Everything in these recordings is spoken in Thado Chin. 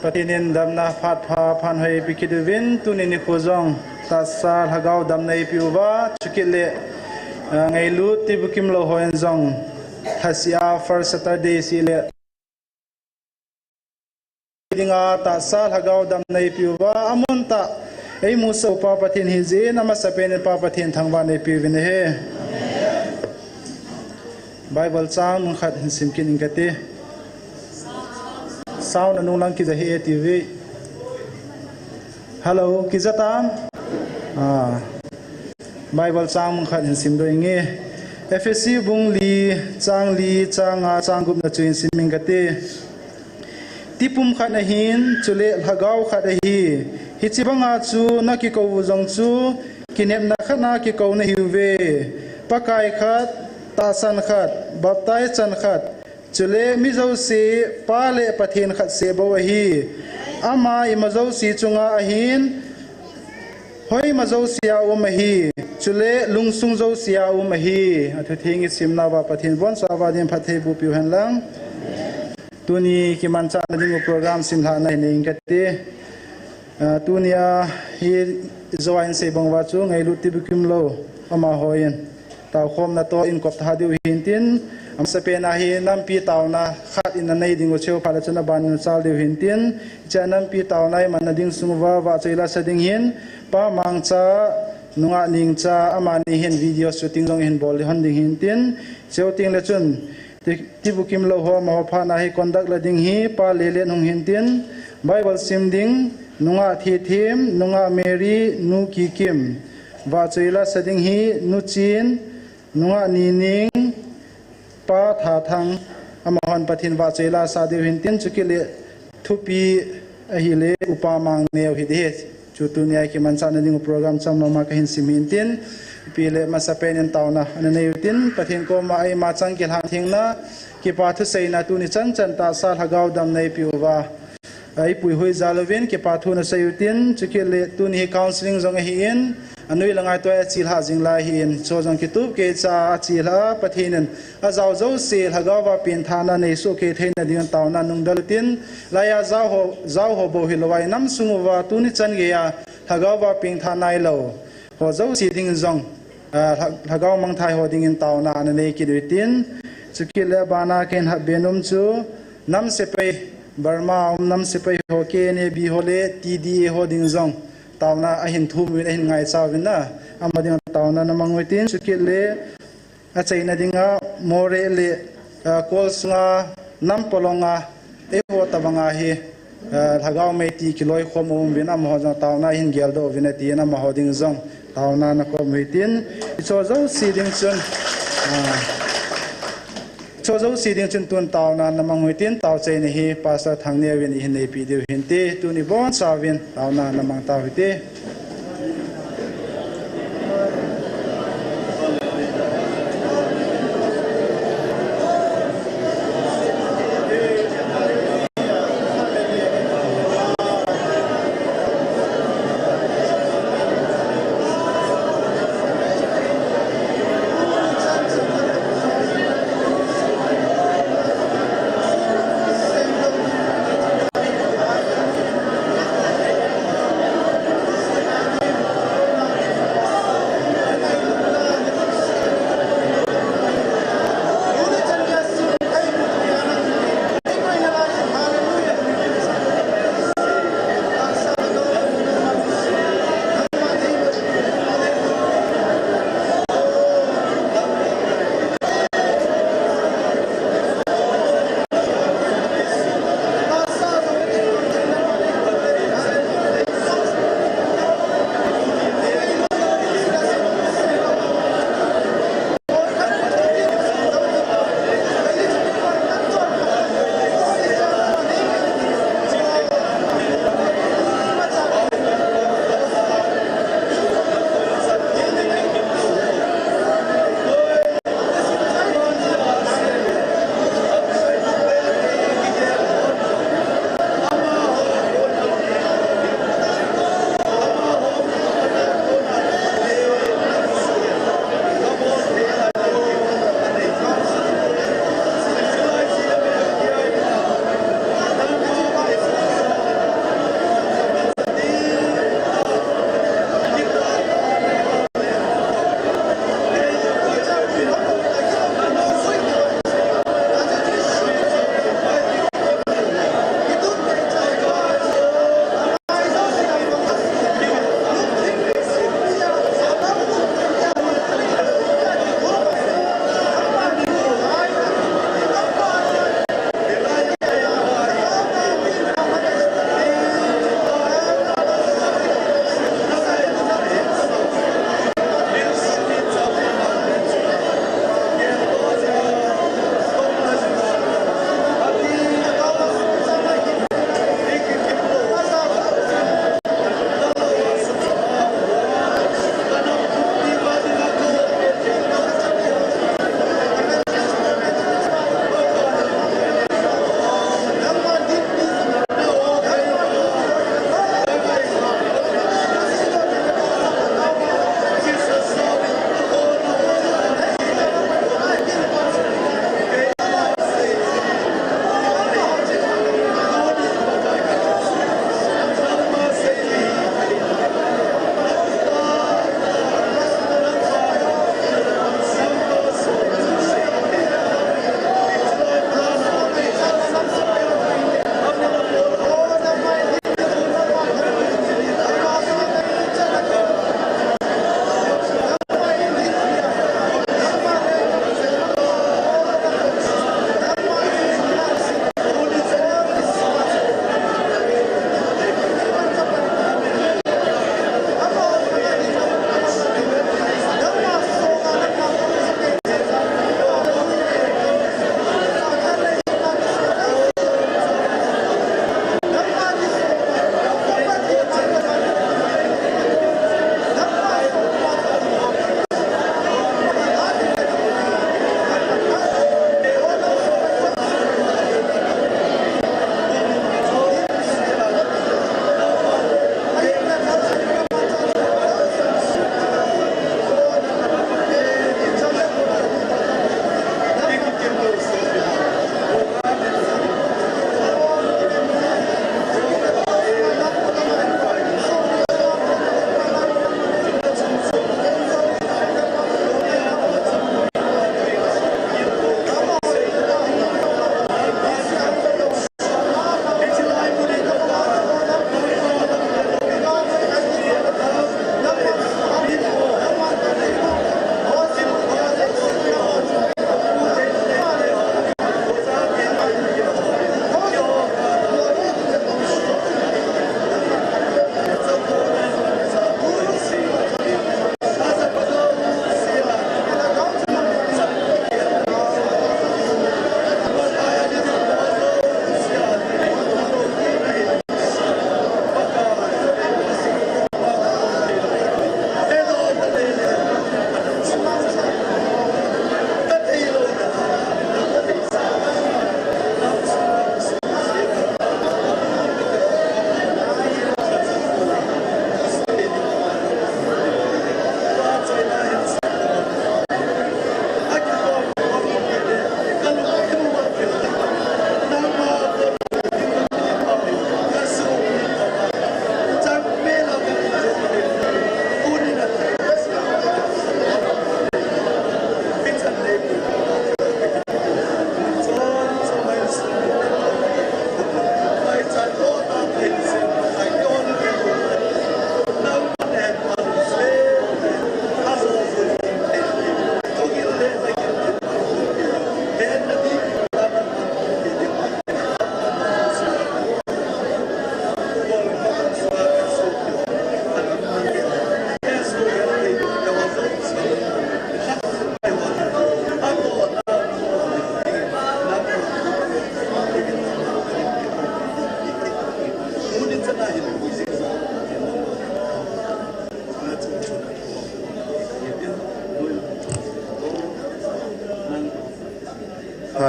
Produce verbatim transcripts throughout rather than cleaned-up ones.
Pathen in damna phat pha phan hoi eipeh kit uvin, tuni nikho jong tahsa lhagao damna eipeh uva, chukit le, ah, ngailut tibukim lou hon jong, lhaseh a first Saturday seh le dinga tahsa lhagao damna eipeh uva, amun tah eimusah u Pa Pathen hijeh in, amasapen in Pa Pathen thangvahna eipeh uvin ahi. Bible chang mun khat hin sim kit ing kate. Sound anung lang kija hih e tive. Hello, kija tam? Ah. Bible chang mun khat hin simdoh inge. Ephesi bung li, chang li, chang nga, chang gup na chu hin sim ing kate. Tipum khat ahin, chule lhagao khat ahi. Hiche banga chu nakikou u jong chu, kinepna khat a kikou nahiuve. Pakai khat, tahsan khat, baptize chan khat, chule mi jouse Pa le Pathen khat seh bou ahi. Ama ima jouse chunga ahin, hoima jouse a um ahi, chule lungsung jouse a um ahi. Athutheng isimna uva Pathen in abonchauva dinga phatthei boh peh u hen lang. Tuni kimanchahna dingu program simlhahna hi nei ing kate. Ah, tunia hi jou a hin sei bang uva chu ngailut tibukim lou amahon taokhomna toh in kop tha diu hintin, amasapen a hi nampi taona khat in anei dingu cheu phat le chun aban in achal diu hintin, hiche a nampi taona imanna ding sung uva vahchoi la sa ding hin, Pa Mangcha, Nungah Ningcha, amani hin video shooting jong hin bol hon ding hintin, cheu teng le chun, Ti-, tibukim lou ho, amaho phat a hi conduct la ding hi Pa Lelen hung hintin, Bible sim ding, Nungah Thithem, Nungah Mary, Nu Kikim, vahchoi la sa ding hi, Nu Chin, Nungah Nining, Pa Thathang, amahon Pathen vahchoi la sa diu hintin, chukit le thupi ahile Upa Mangneo hi ding ahi. Chu tunia kimanchahna dingu program chomlou ma kahin sim hintin, ipi le amasapen in taona ana nei utin, Pathen koma eima chang kilhan thengna, kipa thu seina tuni chan chan tahsa lhagao damna eipeh uva, eipui hoi jal uvin kipa thu ana sei utin, chukit le tuni hi counseling jong ahin, anoi le ngai tua achelha jing lai ahin, chu jong kitup keicha achelha Pathen in ajao jouse lhagao va pengthahna nei soh kei theina dingin taona nungdal utin, laiya jao ho, jao ho bou hilou a inam sung uva tuni chan geiya lhagao va pengthah nailou ho jouse dingin jong, ah, lha-, lhagao mangthai ho dingin taona ana nei kit utin, chukit le abana kahin hatbe nom chu nam sepai, Burma a um nam sepai ho, K N A B ho le T D A ho ding jong taona ahin thum uvin ahin ngaicha uvin a, ama dinga taona namang utin, chukit le achaina dinga Moreh le, ah, Kolsunga, Nampolonga, eiho tobanga hi, ah, lhagao meiti kiloikhom um uvin amaho jong taona hin geldoh uvin atin amaho ding jong taona nakhom uhitin, hicho jouse ding chun, ah, hicho jouse ding chun tun taona namang uhitin, taochaina hi Pastor Thangneo in eihin neipeh diu hinte, tuni bonchauvin taona namang tauhite.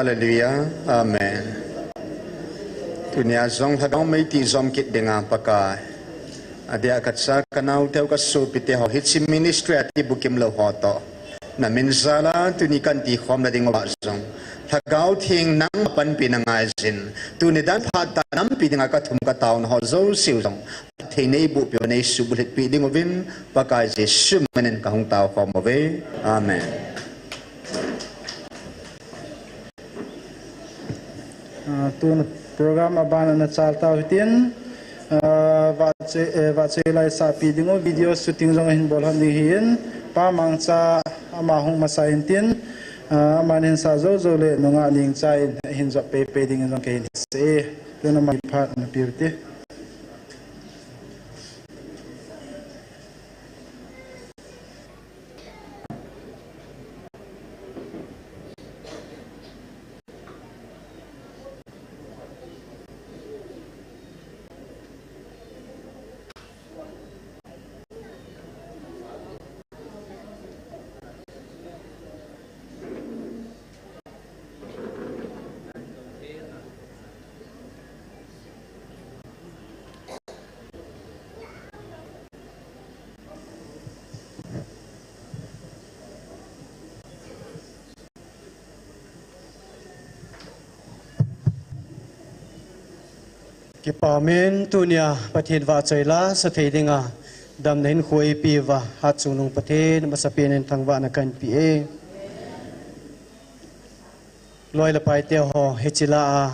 Hallelujah. Amen. Tunia jong lhagao mei ti jom kit dinga Pakai, adia kacha kanaoteu kasopite ho hiche ministry a ti bukim lou ho toh namin jala tuni kan ti khom na ding uva jong Lhagao Theng nangma panpina ngaijin, tuni dan phat tah nampi dinga kathum kataona ho jouse u jong phatthei neiboh peh u neisubulhit peh ding uvin Pakai Jesu min in kahung tao khom uve. Amen. Ah, tun program aban ana chal tau hitin, ah, vahchoi, eh, vahchoi lai sahpi ding u video shooting jong ahin bol hon ding ahin, Pa Mangcha ama hung masa in tin, ah, aman ahin sah jou jou le nungah Nengcha in ahin jop pei pei ding in jong kahin sei e. Tun ama phat ana pe u hite. Kipa umin, tunia Pathen vahchoi la sa thei dinga damna hinkho eipeh uva, hatchungnung Pathen masapen in thangvahna kahin pe e. Loi le paite ho, hiche la a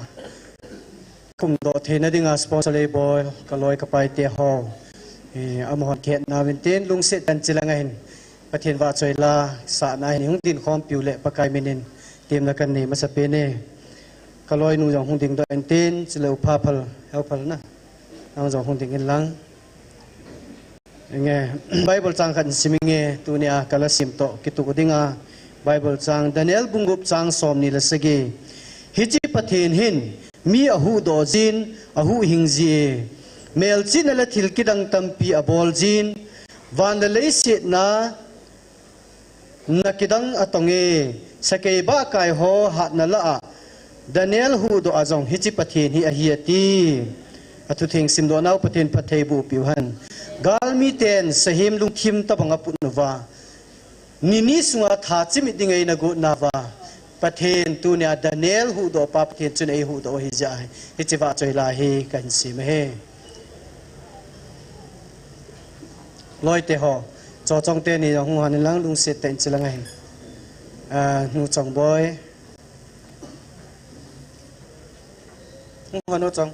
kumdoh theina dinga sponsor eibol kaloi kapaite ho, eh, amahon kihetna uvin tin lungset tah in hiche lang ahin Pathen vahchoi la sahna hin hung dinkhompi u le Pakai min in temna kahin nei masapen e. Kaloinu jong hung dingdoh in tin, chule U Phaphal, Heuphal na, nang jong hung ding in lang. Inge, Bible chang khat in sim inge, tunia kala sim toh kituh dinga Bible chang, Daniel bung gup chang somni le sagi. Hiche Pathen hin mi ahuhdoh jin, ahuhhing ji e. Melchihna le thil kidang tampi abol jin, van le leiset na na kidang atong e. Sakei bahkai ho hatna lah a Daniel huhdoh a jong hiche Pathen hi ahi ati. Athutheng simdoh nau Pathen phatthei boh peh u hen. Galmi ten sahem lungthim tobang aput uva, ni ni sunga tha chimit ding eina got nauva, Pathen tunia Daniel huhdoh pa Pathen chun eihuhdoh u ahi jeh a hiche vahchoi la hi kahin sim ahi. Loite ho, Chochong teni jong hung hon in lang lungset tah in hiche lang ahin. Ah, Nu Chongboi. Hung hon, Nu Chong.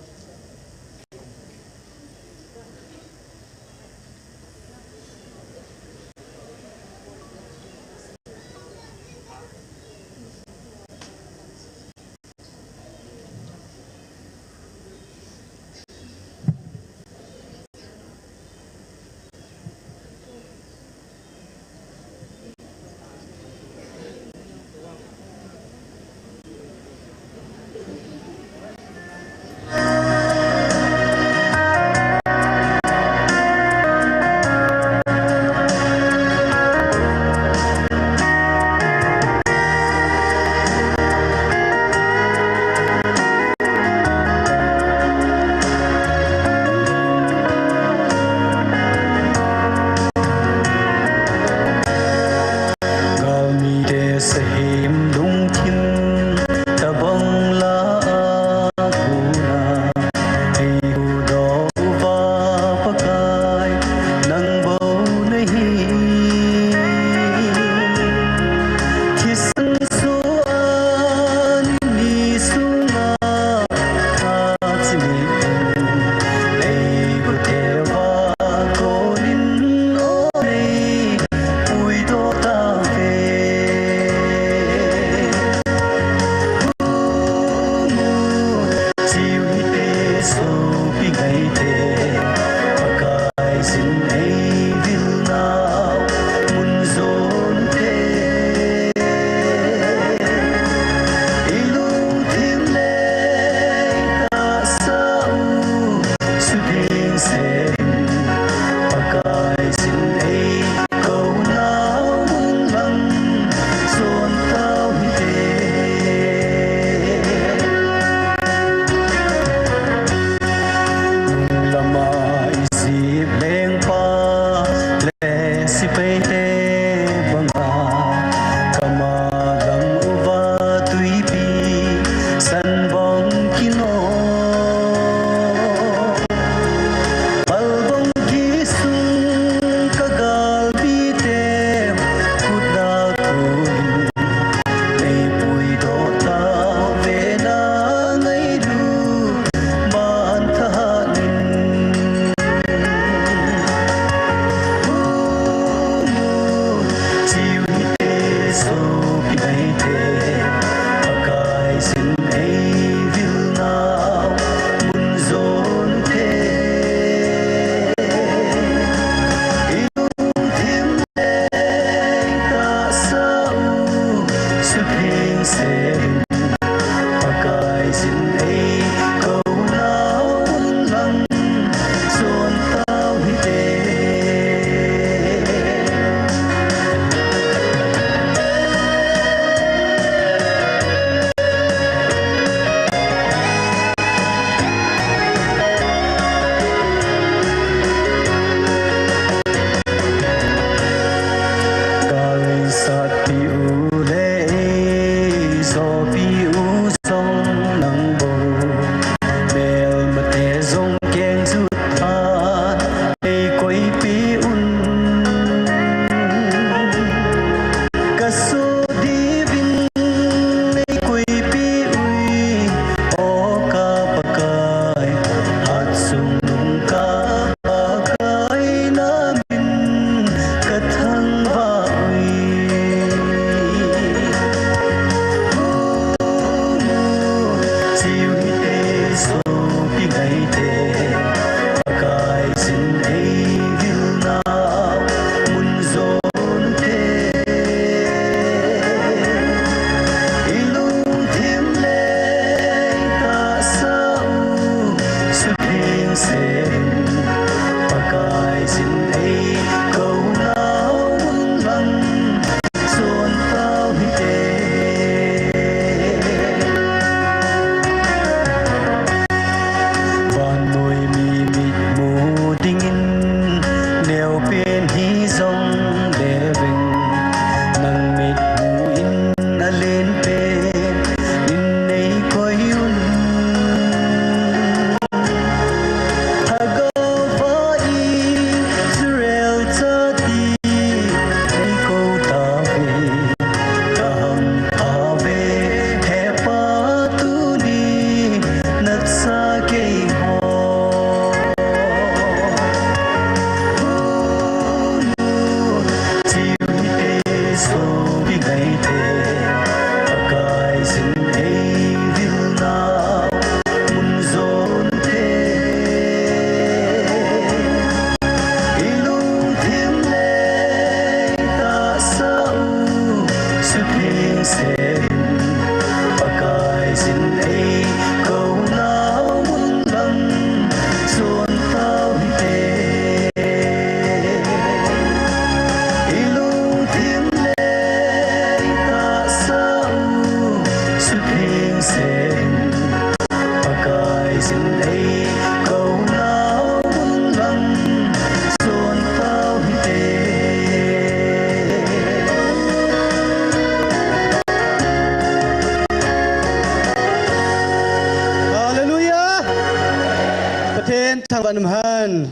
thangvah in um hen.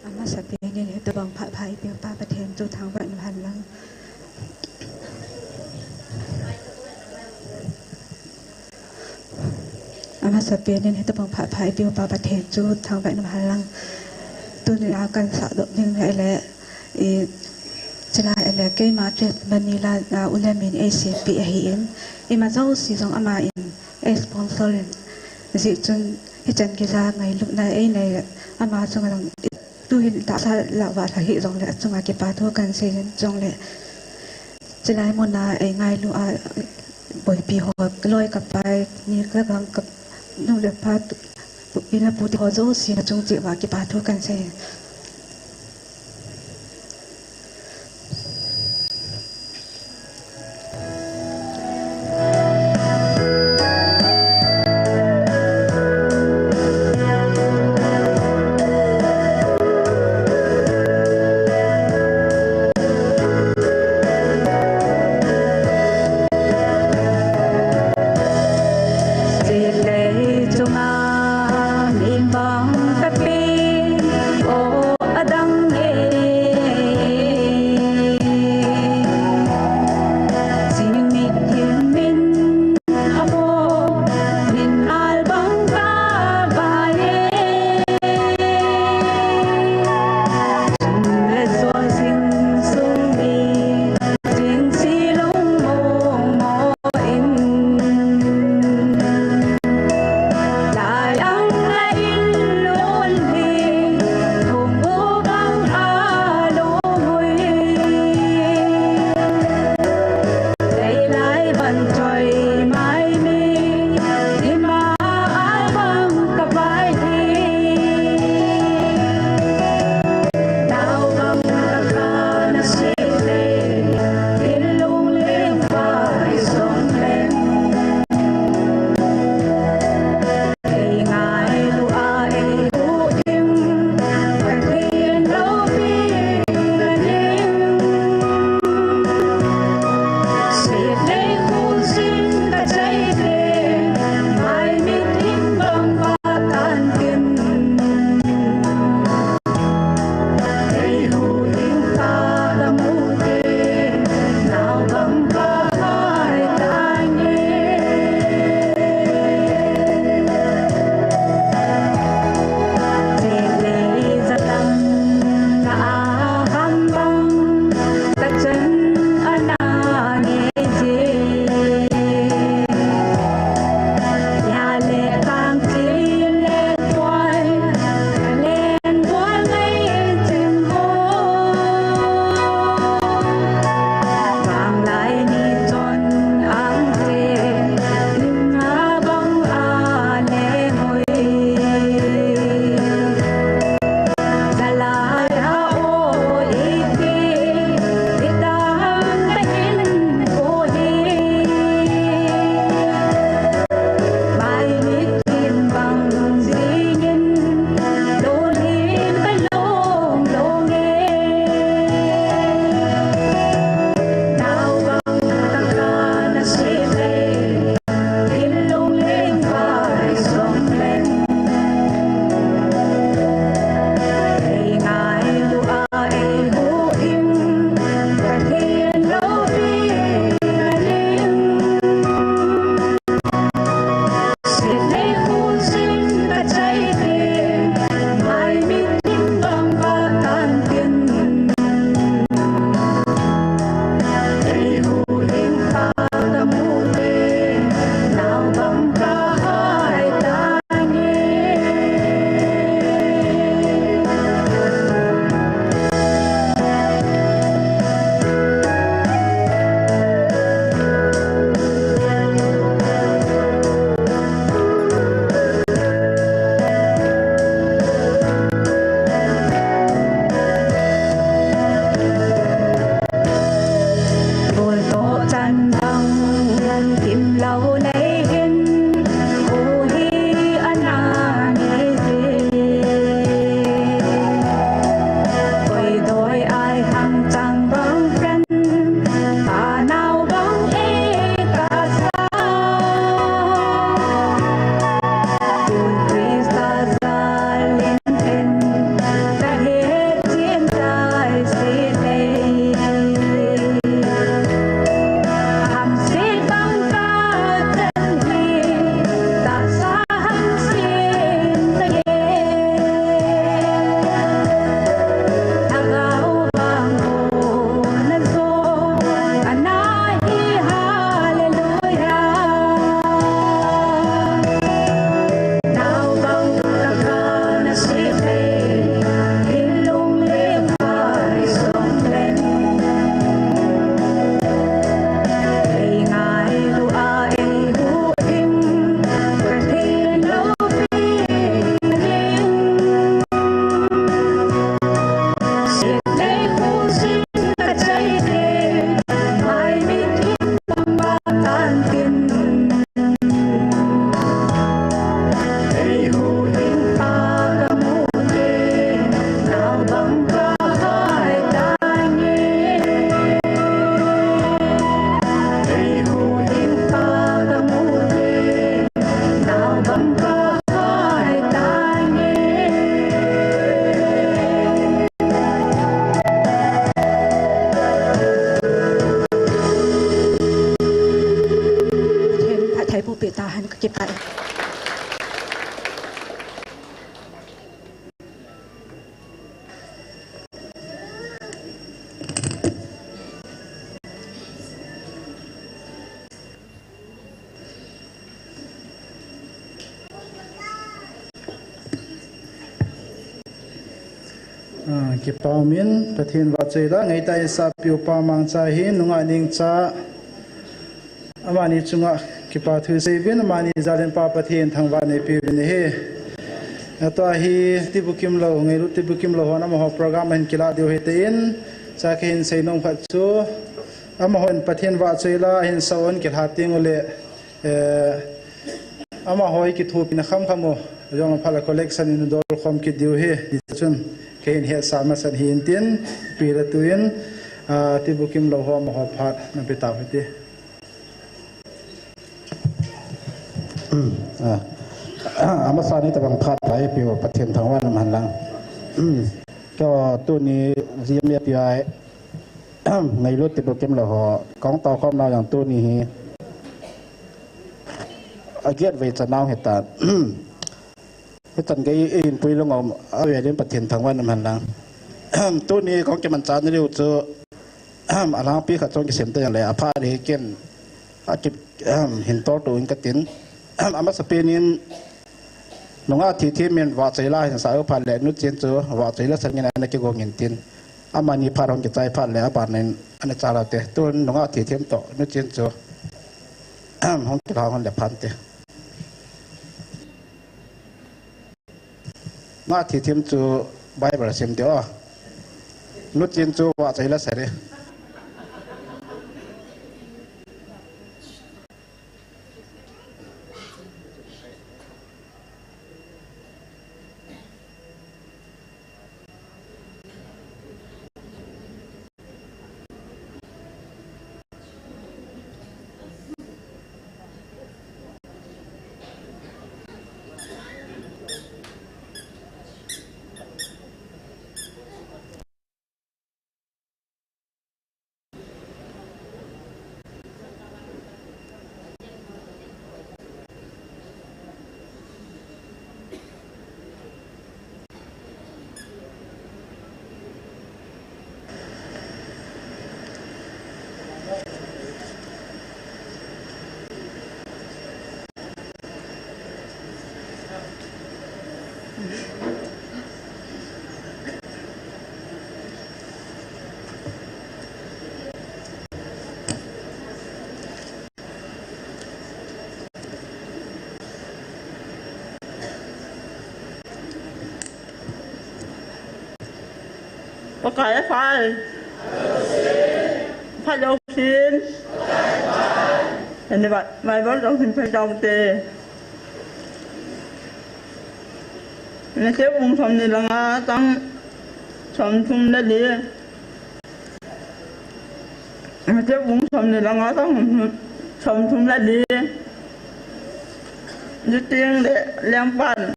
Amasapen in hitobang phat pha eipeuva Pathen chu thangvah in um hen lang. Amasapen in hitobang phat pha eipeuva Pathen chu thangvah in um hen lang. Tuni a kahin sahdoh ding ahile, i, chulai ahile keima church Manila a U Lem in eisempeh ahin, ima jouse jong aman eisponsor in, hijeh chun hichan geiya ngailutna einei, ama chunga jong tuhin tahsa lah uva lha hih jongle achunga kipathu kahin seiyin, chule chulai muna eingailu a boipi ho, kaloi kapai, ni kagang, kanu le kapa, pu, pi le pu teho jouse nachung cheh uva kipathu kahin sei. Chulei chunga mi bang tapi, o Ah, kipa umin, Pathen vahchoi la, ngeitah in sapiu Pa Mangcha hi, nungah Nengcha, amani chunga kipa thu seiuvin, amani jal in Pa Pathen thangvah neipeuvin ahi. Atua hi tibukim lou, ngailut tibukim lou hon amaho program ahin kilah diu ahitan, chua kahin seinom khat chu, amahon Pathen vahchoi la ahin sa un kilha teng uleh, eh, amaho hi kithopina khamkham u, jong phat le collection in dolkhom kit diu ahi, tichun kahin hetsah masat ahi intin, ipi le tuin, ah, tibukim lou ho amaho phat nape tau hite. Ah, amasan itobang phat lai piu Pathen thangvah in um hen lang. Keiho tuni G M A P I ngailut tibukim lou ho, kahung taokhom nau jong tuni hi agiat vei chanau ahitan. Hichan gei eihin puilou ngam, avel in Pathen thangvah in um hen lang. Tuni kahung kimanchah nadiu chu, alhangpi khat chu kisem tei le aphat hi ken aki, hin tolto in katin. Amasapen in nungah Thithem in vahchoi la ahin sa u phat le Nuchen chu vahchoi la sangin ana kigong intin. Amani phat hung kichai phat le aban in ana cha laute. Tun nungah Thithem toh Nuchen chu hung kilha hon le phante. Nungah Thithem chu Bible sim ding o. Nuchen chu vahchoi la sari. Pakai a pha e. Pha jousen. Ani Bible jong hin pha joute. Matthew bung som ni le nga chang som thum le li. Matthew bung som ni le nga chang som thum le li. Chuteng le lengpan,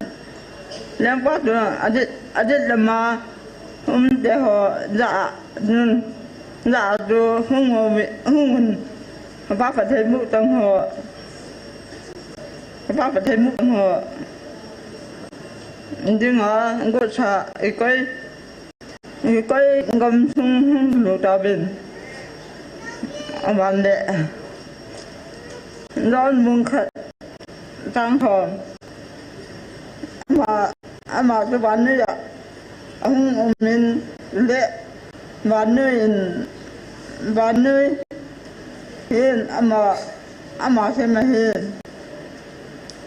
lengpa chu adit, adit lama um te ho jah a, jah a chu hung uve, hung un. Apa Pathen mu tang ho. Apa Pathen mu tang ho. Dinga gotsa ikoi, ikoi gamsung hung lutauvin. Aban le John bung khat chang thum. Ama, ama chu vannoi a ahung umin le vannoi in, vannoi hin ama, ama sem ahi.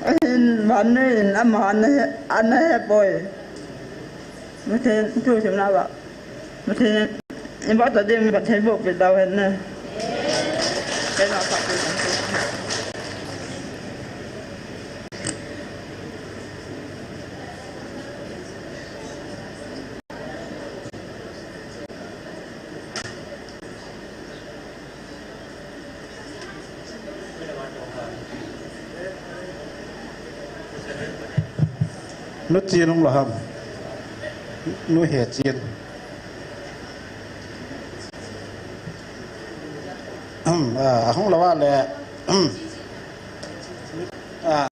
Ahin vannoi in ama ana he, ana hepoi. Mathen thu sim na ba. Mathen, i ba ta dem ba thei bo pe dau hen na. Ke na pa pe. Nu Chin hung lou ham? Nu He Chin. Ah, hung lou a le. Ah.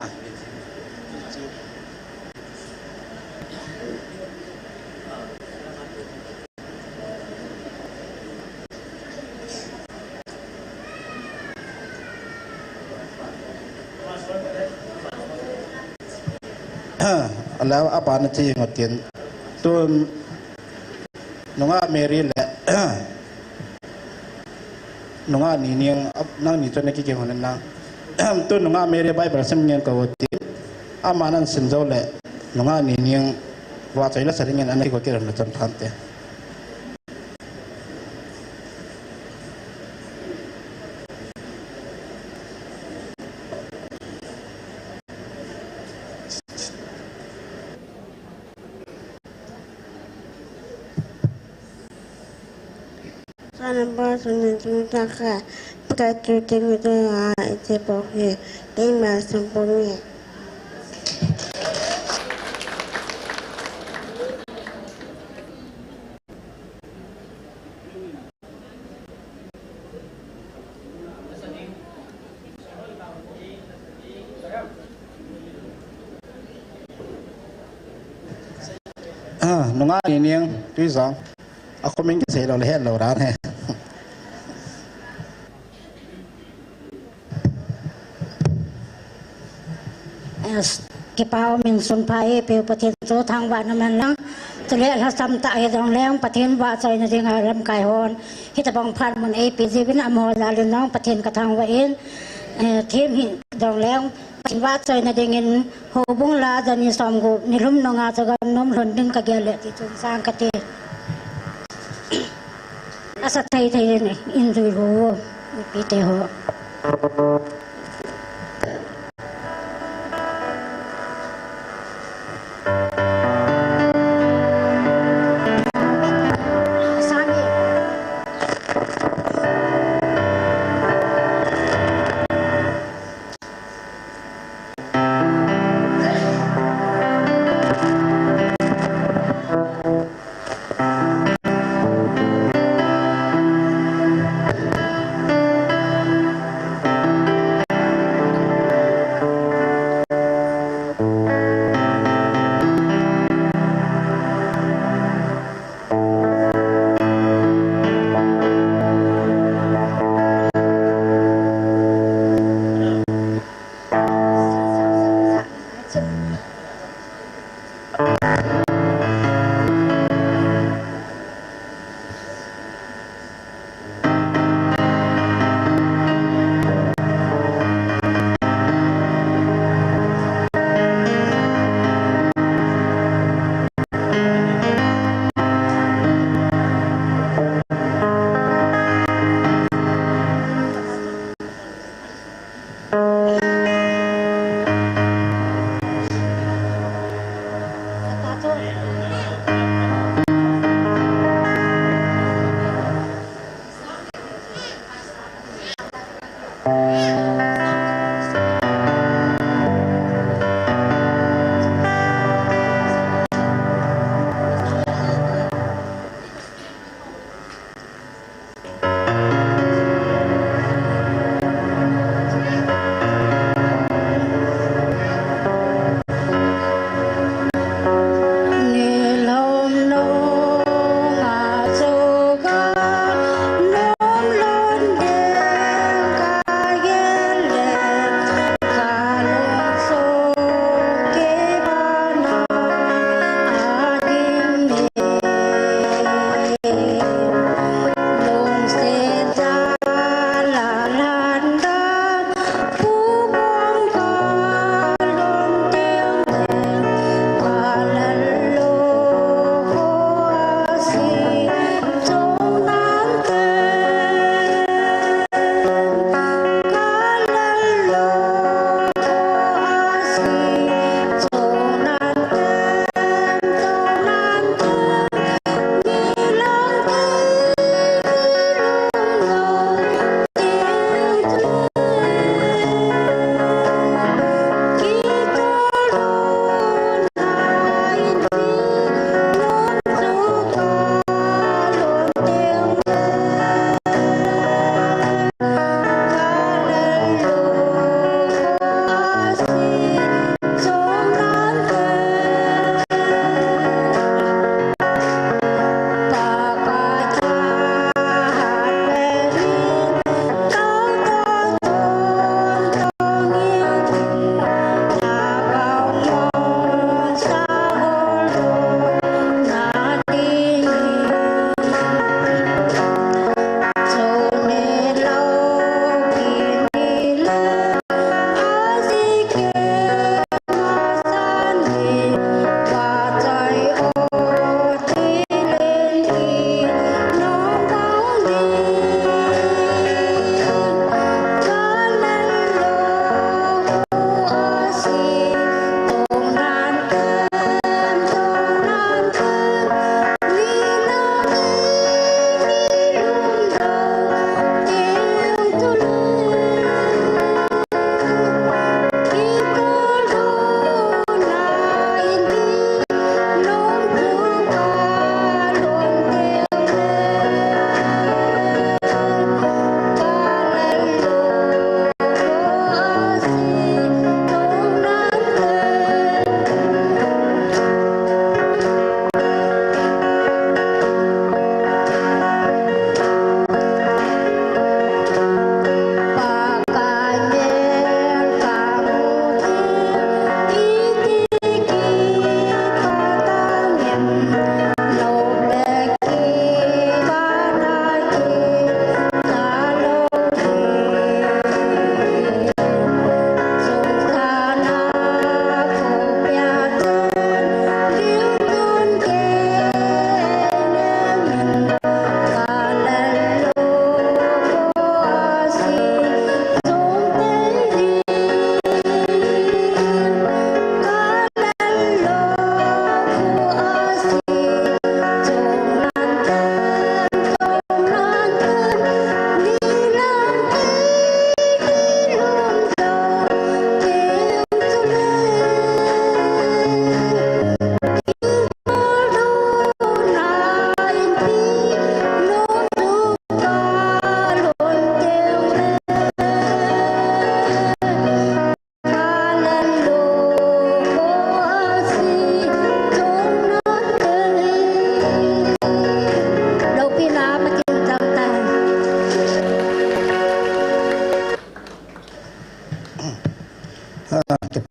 Ala apa na ti ngotin. Tun Nungah Mary le Nungah Nining, ap-, nangni chu nakikihon in lang. Tu Nungah Mary Bible sim ngen ka vo ti. Ama nan sim jou le Nungah Nining vahchoi la sa dingin ana kiko kiran na cham tham te. Sana ba suna tun ta ka, ka tu te mi ta a, ite po he, te ma sa po mi. Ah, Nungah Nining, Tuijang. A comment kisei lou le het lou dan he. Yes, kipa um in sun pha eipeu Pathen chu thangvahna man lang. Chule lhasam tah hi jong leng Pathen vahchoina dinga lamkai hon hitabang phat mun eipe jiuvin amaho jal in jong Pathen kathangvah in, eh, thim hi jong leng Pathen vahchoina dingin houbung la jani somgup nilhum nunga chu gamnom lhun ding kagel le ti chun sang kati. Asa thei thei in, in jui ho, ipi te ho.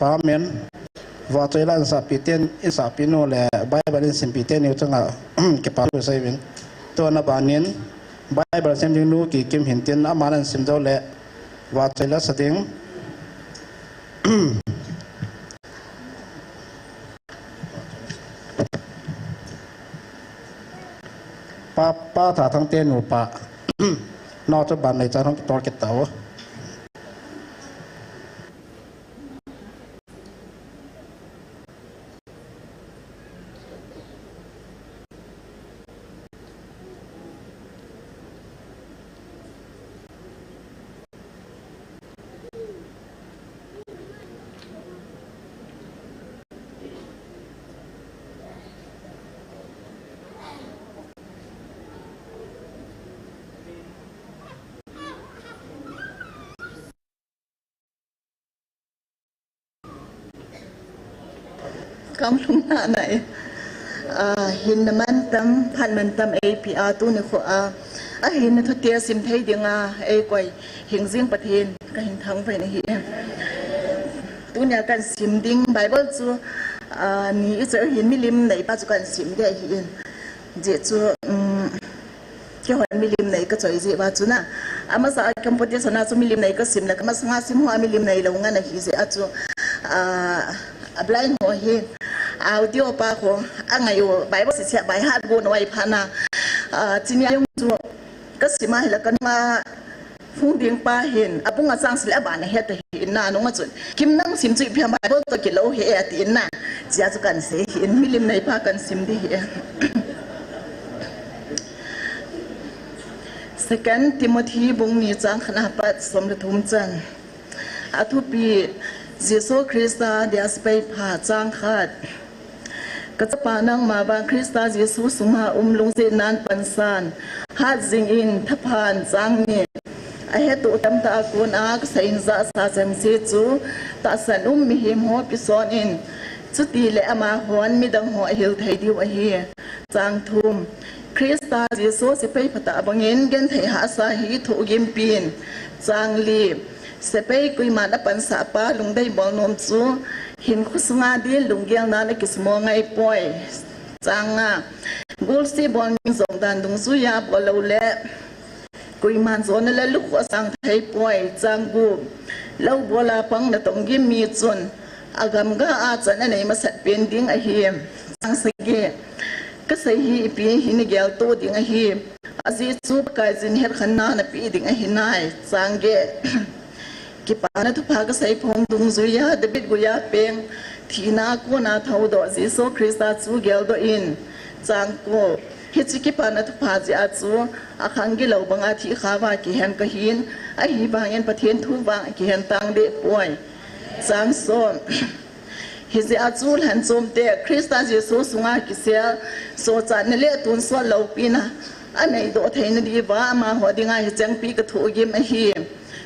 Amen. Vahchoi la insahpi ten, insahpi nu le Bible insimpi teni chunga kipa thu sei uvin. Tuna banin Bible sim ding nu Kikim hintin, aman asim jou le vahchoi la sa ding. Pa, Pa Thathangte nupa. Nao chu ban nei chan hung kitol kit tau. Kam lhung na na e. Ah, hinna mantam, phat mantam eipe a tuni kho a. Ahinna thute sim thei dinga eikoi hing jing Pathen kahin thangvah in ahi e. Tunia kasim ding Bible chu, ah, ni ichoi hin milim neipa chu kasim ding ahi in. Ajeh chu, um, Keihon milim nei kachoi jeh uva chu na. Amasa a competition a chu milim nei kasim le, kamasanga sim ho a milim neilou ngen ahi jeh a chu, ah, a blind ho hi audio pa ho angai u, Bible sese a by heart go nau ahi phat na. Ah, chunia jong chu kasim a hile kanunga hung ding pa hin abung a chang seh le aban ahet ahi in na, nunga chun, "Kim, nang sim chu ipi ham, Bible toh kilou ahi e," ati in na. Chea chu kahin sei ahi in, milim neipa kasim ding ahi e. Second Timothy bung ni chang khat na pat som le thum chan. Athupi, Jesu Christa dia sepai pha, chang khat. Kachapa nangma vang Christa Jesu sunga um lungset nan pansan, hat jing in, thaphan, chang ni. Ahetu tamtah a kon a kasei in jahsa chengse chu tahsan um mihem ho kisol in, chuti le amahon midang ho ahil thei diu ahi. Chang thum. Christa Jesu sepai phatah bangin genthei hahsa hi thohgim pin. Chang li. Sepai koiman apansah pa lungdei bol nom chu hinkho sunga din lunggel nan akisumo ngai poi. Chang nga. Golseh bol mi jong dan dungjuia bol lou le koiman jona le lukhuh asang thei poi. Chang gup. Lou bol a pang natong gim mi chun agam ga a chan anei masat pen ding ahi. Chang sagi. Kasei hi ipi hi nagel to ding ahi. Ajeh chu Pakai jin hetkhenna napeh ding ahi nai. Chang get. Kipana thupha kasei phong dungjuia David guia peng, thina a kona thoudoh Jesu Christa chu geldoh in. Chang ko. Hiche kipana thupha jeh a chu akhang gilou banga thihkhava kihen kahin, ahivangin Pathen thu vang kihen tang deh poi. Chang som. Hijeh a chu lhanchom te Christa Jesu sunga kisel, sochatna le tonsot loupina aneidoh theina diuva amaho dinga hichengpi kathohgim ahi.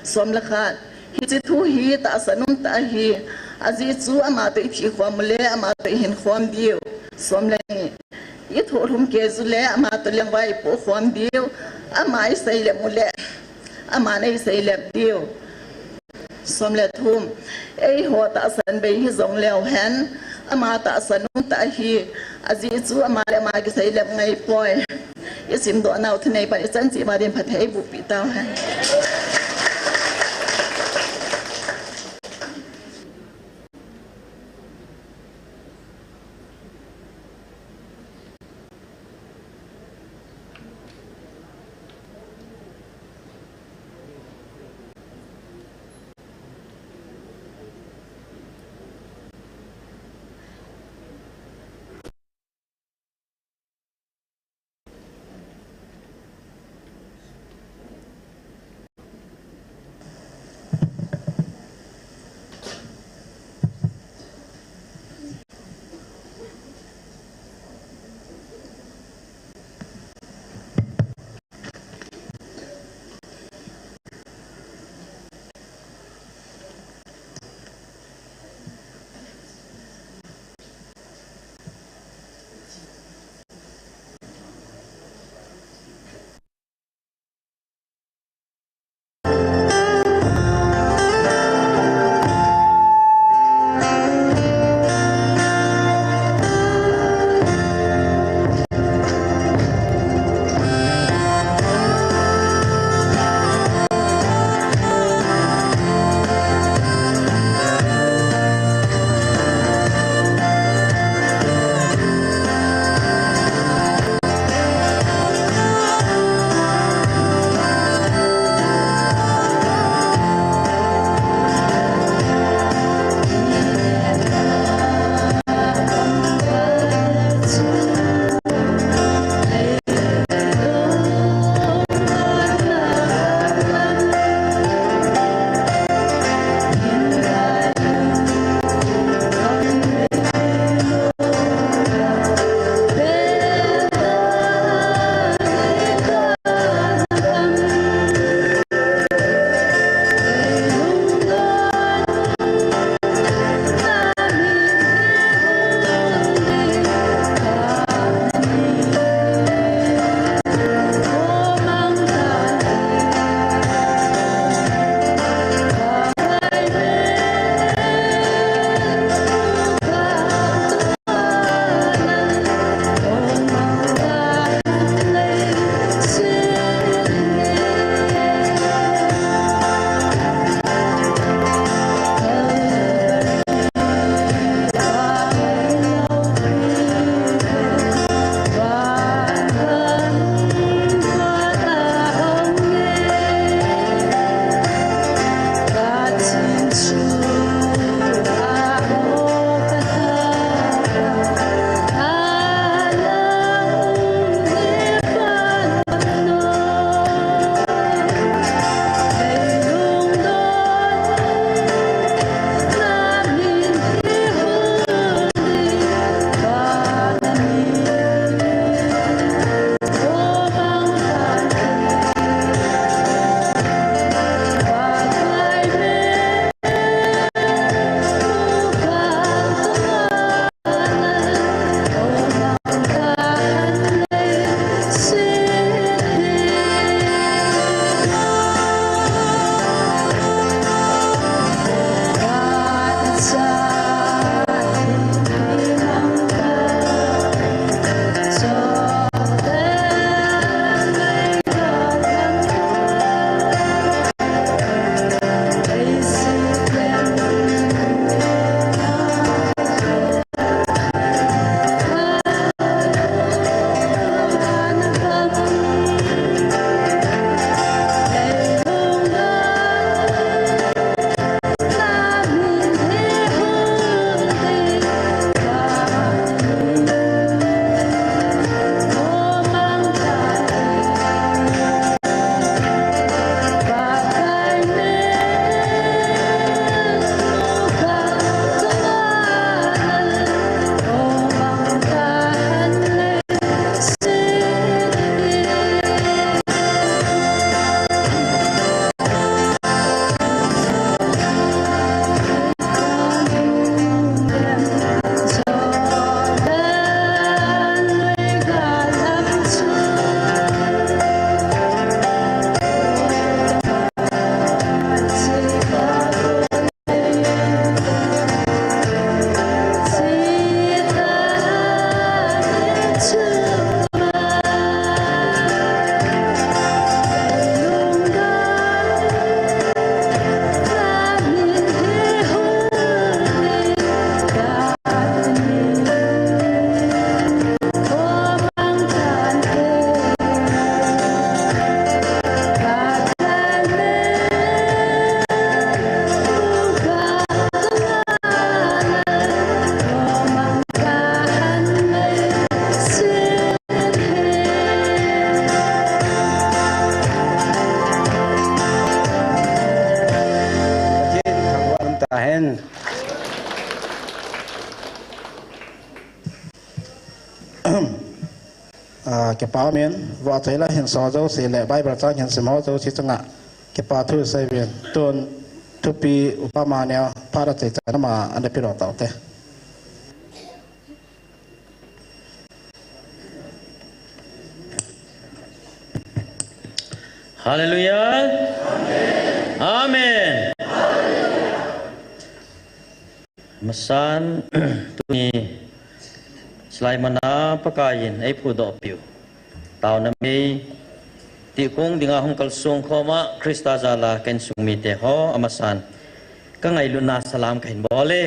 Som le khat. Hiche thu hi tahsan um tah ahi. Ajeh chu ama toh ithi khom u le ama toh ihin khom diu. Som le ni. Ithoh lhum kei u le ama toh lengva ipoh khom diu. Ama isei lep u le aman eisei lep diu. Som le thum. Eiho tahsan bei hijong leu hen, ama tahsan um tah ahi. Ajeh chu ama le ama kisei lep ngai poi. Isimdoh nau thunei pan ichan cheh uva din phatthei eiboh peh tau hen. Amen. Ah, kipa min, vahchoi la hin so jouse le Bible chang hin sim ho jouse chunga kipa thu sei uvin, tun thupi upa ma neo phat a chai chan ama ana pe lou taute. Hallelujah. Amen. Amasan, tuni chilai muna Pakaiyin eiphudoh piu taona mei, tihkhong dinga hung kalsong khoma Christa jala ka insung mite ho amasan ka ngailutna salam kahin bol e.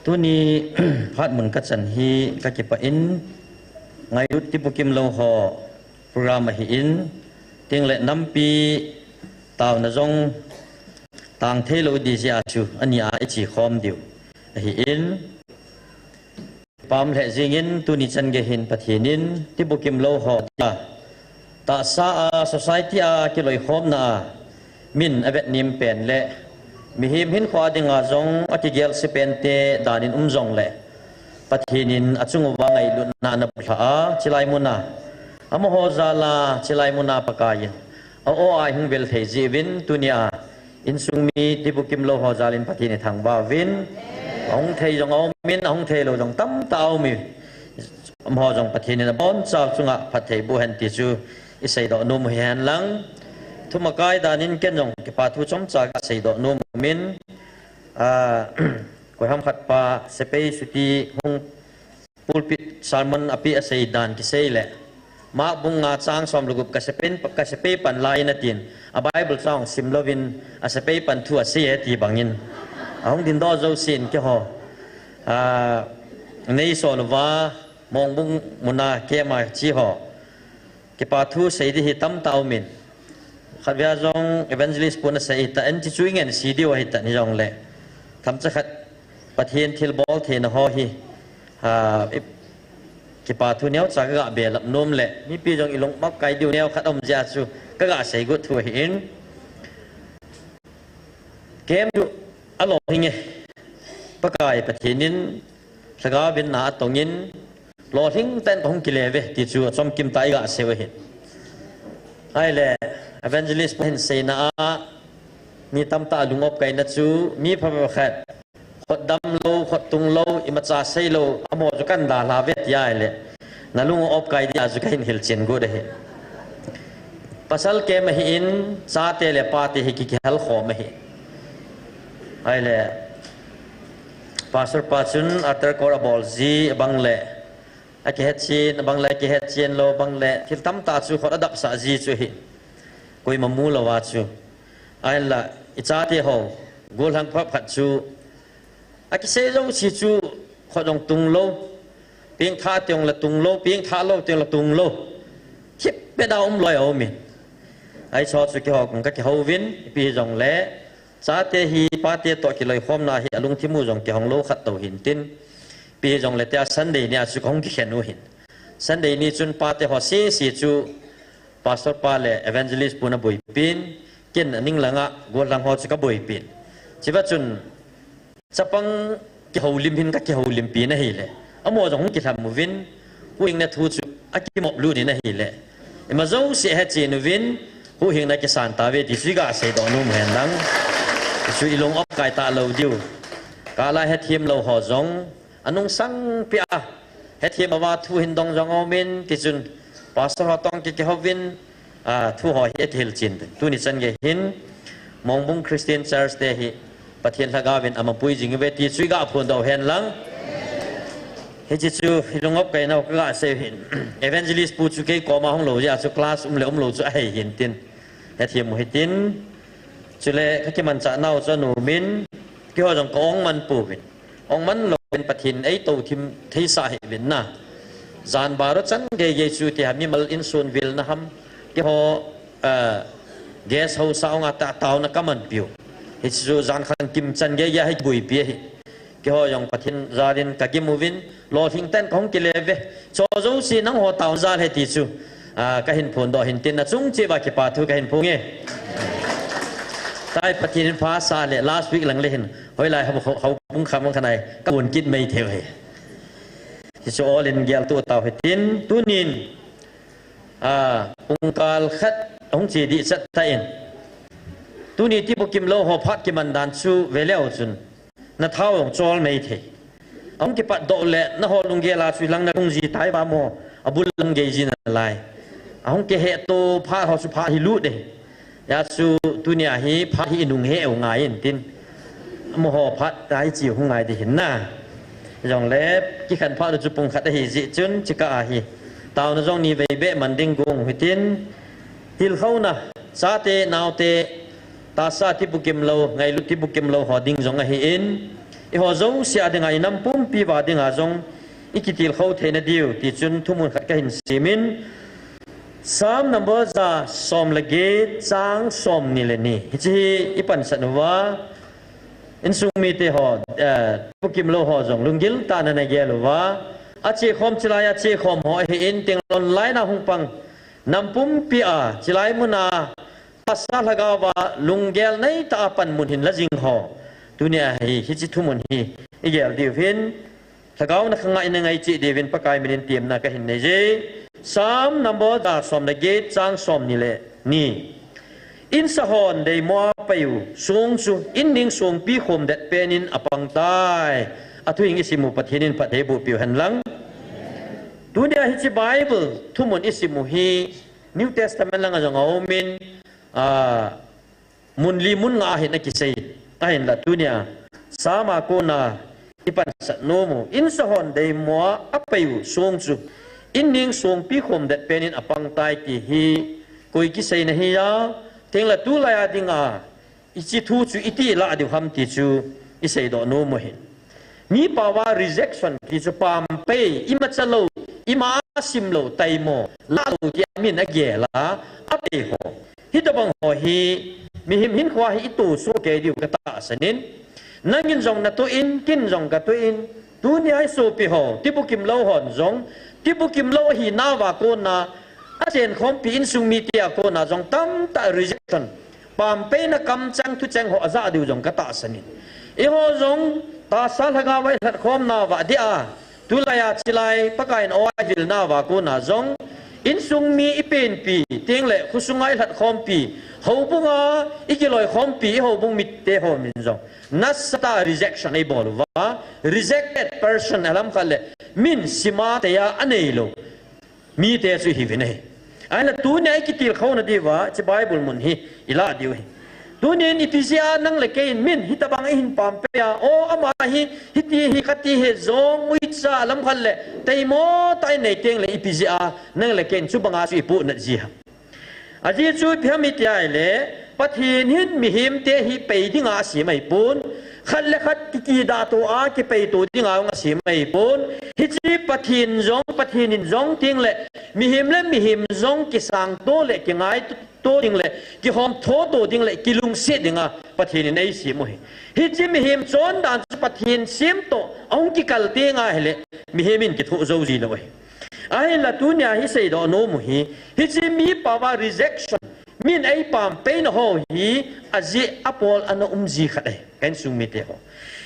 Tuni phat mun kachan hi kakipah in, ngailut tibukim lou ho program ahin, tin le nampi taona jong tang thei lou di jeh a chu ani a iche khom diu ahin, pam lheh jingin tuni chan gei hin Pathen in tibukim lou ho tia tahsa a society a kiloikhomna a min avet nim pen le mihem hinkho a dinga jong akigel se pen te danin um jong le Pathen in achung uva ngailutna ana bulha a, chilai muna amaho jala chilai muna Pakaiyin a-o a hung vel thei jeh uvin tunia insung mi tibukim lou ho jalin Pathen ithangvah uvin, ahung thei jong aumin, ahung thei lou jong tamtah aumin, amaho jong Pathen in abonchau chunga phatthei boh hen ti chu iseidoh nom u hihen lang. Thumakai danin ken jong kipa thu chomcha kaseidoh nom umin, ah, koiham khat pa sepai chuti hung pulpit sermon api asei dan kisei le, Mark bung nga chang som le gup ka sepai, ka sepai pan lai in atin, a Bible chang sim louvin a sepai pan thu asei e ti bangin, ahung dingdoh jousen keiho, ah, nei sol uva, Mongbung muna keima chi ho, kipa thu sei di hi tamtah aumin, khatvei jong evangelist pun asei hita, anchi chu ingen sei diu ahitan hijongle, themcha khat Pathen thilbol theina ho hi, ah, i, kipa thu neocha kaga belap nom le mipi jong ilung map kai diu neo khat aum jeh a chu kaga sei got thu ahin, kem diu alolhing e. Pakai Pathen in lhagao vin na atongin, lolhing tah in kahung kile uve ti chu achomkim tah a iga sei u ahin. Ahile, evangelist pa hin seina a, mi tamtah alung opkaina chu, mi phabep khat, khut dam lou, khut tung lou, imacha sei lou, amaho chu kahin dalha uve tia ahile, nalung opkai dia chu kahin hilchen got ahi. Pasal kem ahin, chate le pate hi ki, kihal khom ahi. Ahile, Pastor pa chun altar call abol ji, abang le akihetchen, abang le akihetchen lou, abang le thil tamtah chu khut adapsah ji chu ahi. Koima mu louva chu. Ahinla, ichate ho, gollhang phabep khat chu, akisei jouse chu khut jong tung lou, pengthah teng le tung lou, pengthah lou teng le tung lou, thipbeh a um loi aumin. Ahi chu keiho kong kakihouvin, ipi hijongle, chate hi pate toh kiloikhomna hi alungthim u jong kihong lou khat tou hintin, ipi hijongle tia Sunday nia chu kahung kikhen u ahin. Sunday ni chun pate ho sese chu Pastor pa le evangelist pun aboipin, ken aning langa gollhang ho chu kaboipin. Chuva chun chapang kihoulim hin kakihoulimpin ahile, amaho jong hung kilham uvin, huhhingna thu chu akimop lut in ahile, ima jouse ahechen uvin, huhhingna kisan tauve ti chu iga seidoh nom u hen lang. Chu ilung opkai talou diu, kala hethem lou ho jong anungsang peh a hethem uva thu hin dong jong aumin, tichun Pastor ho toh ki, kihouvin, ah, thu ho hi akihilchen. Tuni chan gei hin Mongbung Christian Church te hi Pathen lhagaovin amapui jing uve ti chu iga phondoh u hen lang. Hiche chu ilung opkainau kaga sei u hin, evangelist pu chu kei koma hung lou jeh a chu class um le um lou chu ahei hintin, hethem u hitin. Chule kakimanchah nau chu anomin, keiho jong ka-ong man pouvin, ong man louvin Pathen in eitou thim theisah hih uvin na. Jan baroh chan gei gei chu tia mimal insung vilna ham, keiho, eh, guest house a ong a ta, taona kamanpiu, hichu jan khat kim chan gei gei a hi kiboipi ahi. Keiho jong Pathen jalin kagim uvin, lolhing tah in kahung kile uve. Chu jouse nangho taona jal ahi ti chu, ah, kahin phondoh hintin, nachung cheh uva kipa thu kahin phong e. Chai Pathen in pha sa le last week lang le hin, hoilai hau, hau, hau pung kham khanai, ka un kit mai thei hi. Hichu all in gel tu tau hitin, tunin, a, pung kal khat, hung chi di chat ta in. Tuni ti bukim lo ho phat kiman dan chu ve leu chun. Na thao jong chol mai thei. Ahung kipat doh le, na ho lunggel a chu lang na lungji tai va mo, abul lang gei ji na lai. Ahung kihe to phat ho chu phat hi lut de. Ya chu tunia hi phat hi inung he u ngai in tin. Mo ho phat tai chi hu ngai de hin na. Jong le, kikhen phat chu pung khat ahi ji chun, chika ahi. Tao na jong ni vei be man ding gung hitin. Hilkhona, chate, naote, tasa ti bukim lo, ngailut ti bukim lo ho ding jong ahi in, i ho jouse a dinga i nam pumpi va dinga jong i kitilkhou theina diu, ti chun thumun khat ka hin simin, Psalm number ja som le get chang som ni le ni. Hichi hi i pansat uva, insung mite ho, eh, bukim lo ho jong lunggil tah in ana gel uva. A chekhom chilai a chekhom ho ahi in ting online a hung pang. Nam pumpi a, chilai muna, tasa lhagao va, lunggel nei tah a panmun hin la jing ho. Tunia hi, hichi thumun hi, i gel diu hin. Lhagao na khanga in ngai chi diuvin Pakai minin tiamna ka hin nei je. Psalm number ja som le get chang som ni le ni. Insa hon deimo a pei u song chu, in ning songpi khom det pen in apang tai. A thu hing i sim u Pathen in phatthei boh piu hen lang. Tunia hichi Bible thumun i sim u hi New Testament langa jong a um in, a, mun li mun nga a hin a kisei. Ahinla tunia, Psalm a kona i pansat nom u. Insa hon deimo a pei u song chu, in ning songpi khom det pen in apang tai ti hi, koi kiseina hi a, teng le tulai a dinga, hichi thu chu iti lah diu ham ti chu i seidoh nom u hi. Mi pao va rejection ti chu pampei, i macha lo, i ma sim lo, taimo, lah lo ti a min a gel a, a pei ho. Hitabang ho hi, mihem hinkho a hi i toh soh kei diu ka tahsan in. Nangin jong na toh in, ken jong ka toh in, tunia i sopi ho, ti bukim lo hon jong, ti bukim lo ahi nauva kona, a chenkhompi insung mite a kona jong tamtah rejection. Pampeina kamcheng thucheng ho a ja diu jong ka tahsan in. Eiho jong tahsa lhagao a i lhatkhom nauva dia, tulai a chilai Pakai in aw a i vil nauva kona jong, insung mi i penpi, teng le khosunga i lhatkhompi, houbunga i kiloikhompi, i houbung mite ho min jong nasatah a rejection ei bol uva, rejected person a lam khat le min sima teia a nei lo. Mite chu hi uvin ahi. Ahinla tunia i kitilkhouna diuva, hichi Bible mun hi i lah diu hi. Tunin ipi jeh a nang le kei in min hitabang i hin pampei a, o ama hi, hiti hi kati hi jong uicha lam khat le, taimo tah i nei teng le ipi jeh a nang le kei in chubanga chu i puhnat ji ham. Ajeh chu ipi ham i ti a ahile, Pathen hin mihemte hi pei dinga asem ahipon, khat le khat kikidah to a, kipei to dinga jong asem ahipon. Hichi Pathen jong, Pathen in jong teng le, mihem le mihem jong kisang to le, kingai to, to ding le, kihom tho to ding le, kilungset dinga Pathen in eisem u ahi. Hichi mihem chondan chu Pathen sem to, ahung kikal teng ahile, mihem in kithoh jou ji lou ahi. Ahinla tunia hi seidoh nom u hi, hichi mi pao va rejection, min ei pampeina ho hi, ajeh apol ana um ji khat ahi, ka insung mite ho.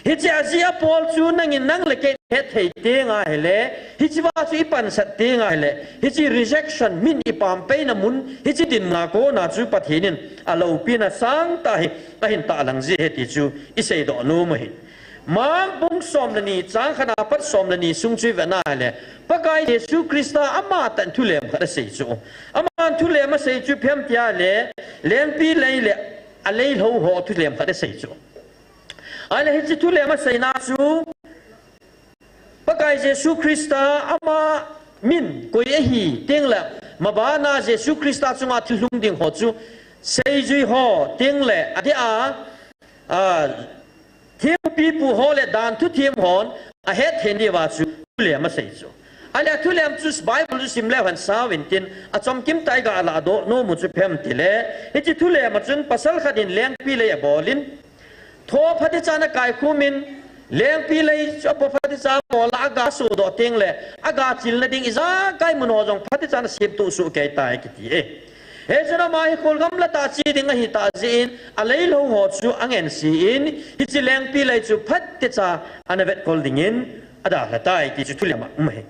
Hichi ajeh apol chu nangin nang le kei in het thei teng ahile, hichi va chu i pansat teng ahile, hichi rejection, min i pampeina mun, hichi dinmun a kona chu Pathen in aloupina sangtah hi ahin tahlang ji ahi ti chu i seidoh nom u ahi. Mark bung som le ni, chang khat a pat som le ni sung chu i vet na ahile, Pakai Jesu Christa amatah in thulem khat asei chu. Aman thulem asei chu ipi ham ti a ahile, lengpi lei le aleilhou ho thulem khat asei chu. Ahile hichi thulem aseina chu, Pakai Jesu Christa ama min koi ahi teng le, mabana Jesu Christa chunga thil lhung ding ho chu, seijui ho teng le, adeh a, a, thempipu ho le dan thuthem hon ahet thei diuva chu thulem asei chu. Ahile thulem chu Bible chu sim leu hen sao intin, achomkim tah a i ga lahdoh nom u chu ipi ham ti le, hichi thulem a chun pasal khat in lengpi lei abol in, tho phatechan akaikhum in, lengpi lei chu apo phatecha bol a aga sodoh teng le, aga chilna ding ijakai mun ho jong phatechan asemtoh soh kei tai kiti e. Hichun ama hi kholgam latah che ding ahi tah jeh in, aleilhou ho chu angense in, hiche lengpi lei chu phatecha ana vetkol dingin adalha tai ti chu thulem a um ahi.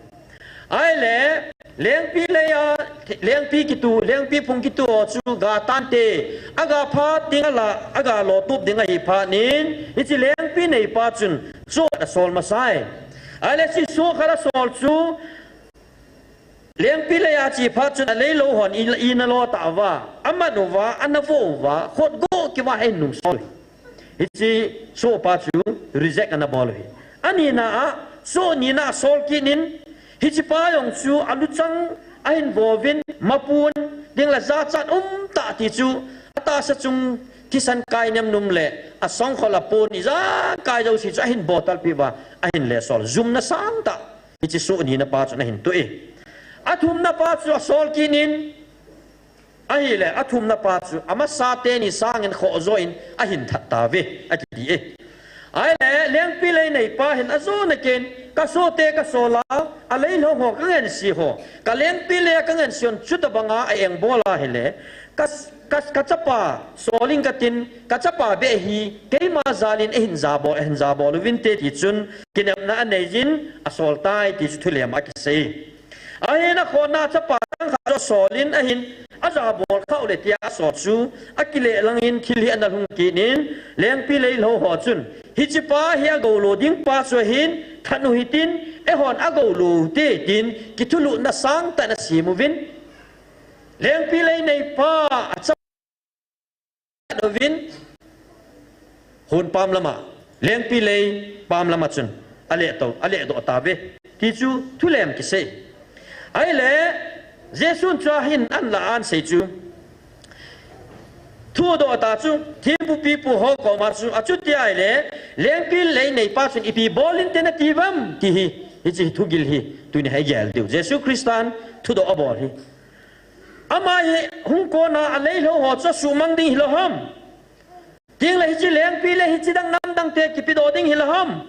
Ahile, lengpi lei a, lengpi kitu, lengpi phung kitu ho chu ga tante, aga phat ding ala, aga lo tup ding ahi phat in, hiche lengpi neipa chun soh khat asol masai. Ahile, hiche soh khat asol chu, lengpi lei a che phat chun aleilhou hon i, ina lo tauva, aman uva, ana vo uva, khut go kiva hin nungsol. Hiche sohpa chu reject ana bol u ahi. Anina a, soh nina asol kit in, hichepa jong chu aluchang ahin vo uvin, mapun ding le jachat umtah ti chu, atahsa chung thisan kai nemnum le asongkhol apon ijakai jouse chu ahin botal peh uva, ahin lesol. Jumna sangtah. Hiche soh nina pa chun ahin toh e. Athumna pa chu asol kit in, ahile, athumna pa chu amasa teni sangin khoh jo in ahin that tauve, akiti e. Ahile, lengpi lei neipa hin ajona ken, kasoh te kasol a, aleilhou ho kangense ho, kalengpi lei a kangense hon chutabanga a-engbol ahile, ka, ka, kachapa sol inge katin, kachapa beh hi keima jal in ahin jabol, ahin jabol uvinte ti chun, kinepna anei jin asol tai ti chu thulem a kisei. Ahin akhonna chapa dang khat chu asol in ahin ajabol khah u le tia asol chu akileh lang in thil hi ana lhung kit in, lengpi leilhou ho chun, hichepa hi agou lo ding pa chu ahin, that u hitin, eihon agou lo u hite tin kithulhuhna sangtah in asem uvin, lengpi lei neipa acha uvin, hon pam lama, lengpi lei pam lama chun aleh to, aleh doh tauve ti chu thulem kisei. Ahile, Jesun chua hin anla a asei chu, thudoh tah chu thempu pipu ho koma chu, achuti ahile, lengpi lei neipa chun ipi bol inte nati uvem ti hi, hiche thugil hi tuni hi gel diu. Jesu Christan thudoh abol hi. Ama hi hung kona aleilhou ho chu asuhmang ding hilou ham? Tengle hiche lengpi lei hiche dang namdang te kipedoh ding hilou ham?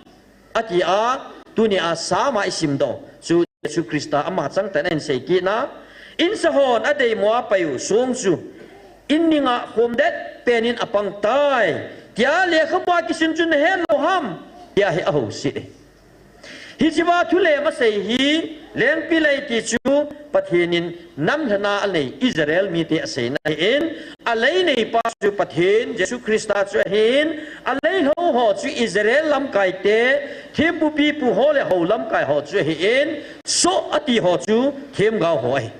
Atia, tunia sama isimdoh chu Jesu Christa ama changtah in ahin sei kitna, insa hon adeimo a pai u song chu in ninga khomdet pen in apang tai, tia lekhabua kisun chun nahet lou ham? Tia hi ahouset e. Hichea thulem asei hi, lengpi lei ti chu Pathen in namlhenna anei Israel mite aseina ahin, alei neipa chu Pathen Jesu Christa chu ahin, aleilhou ho chu Israel lamkaite, thempu pipu ho le hou lamkai ho chu ahin, soh ati ho chu themgao ho ahi.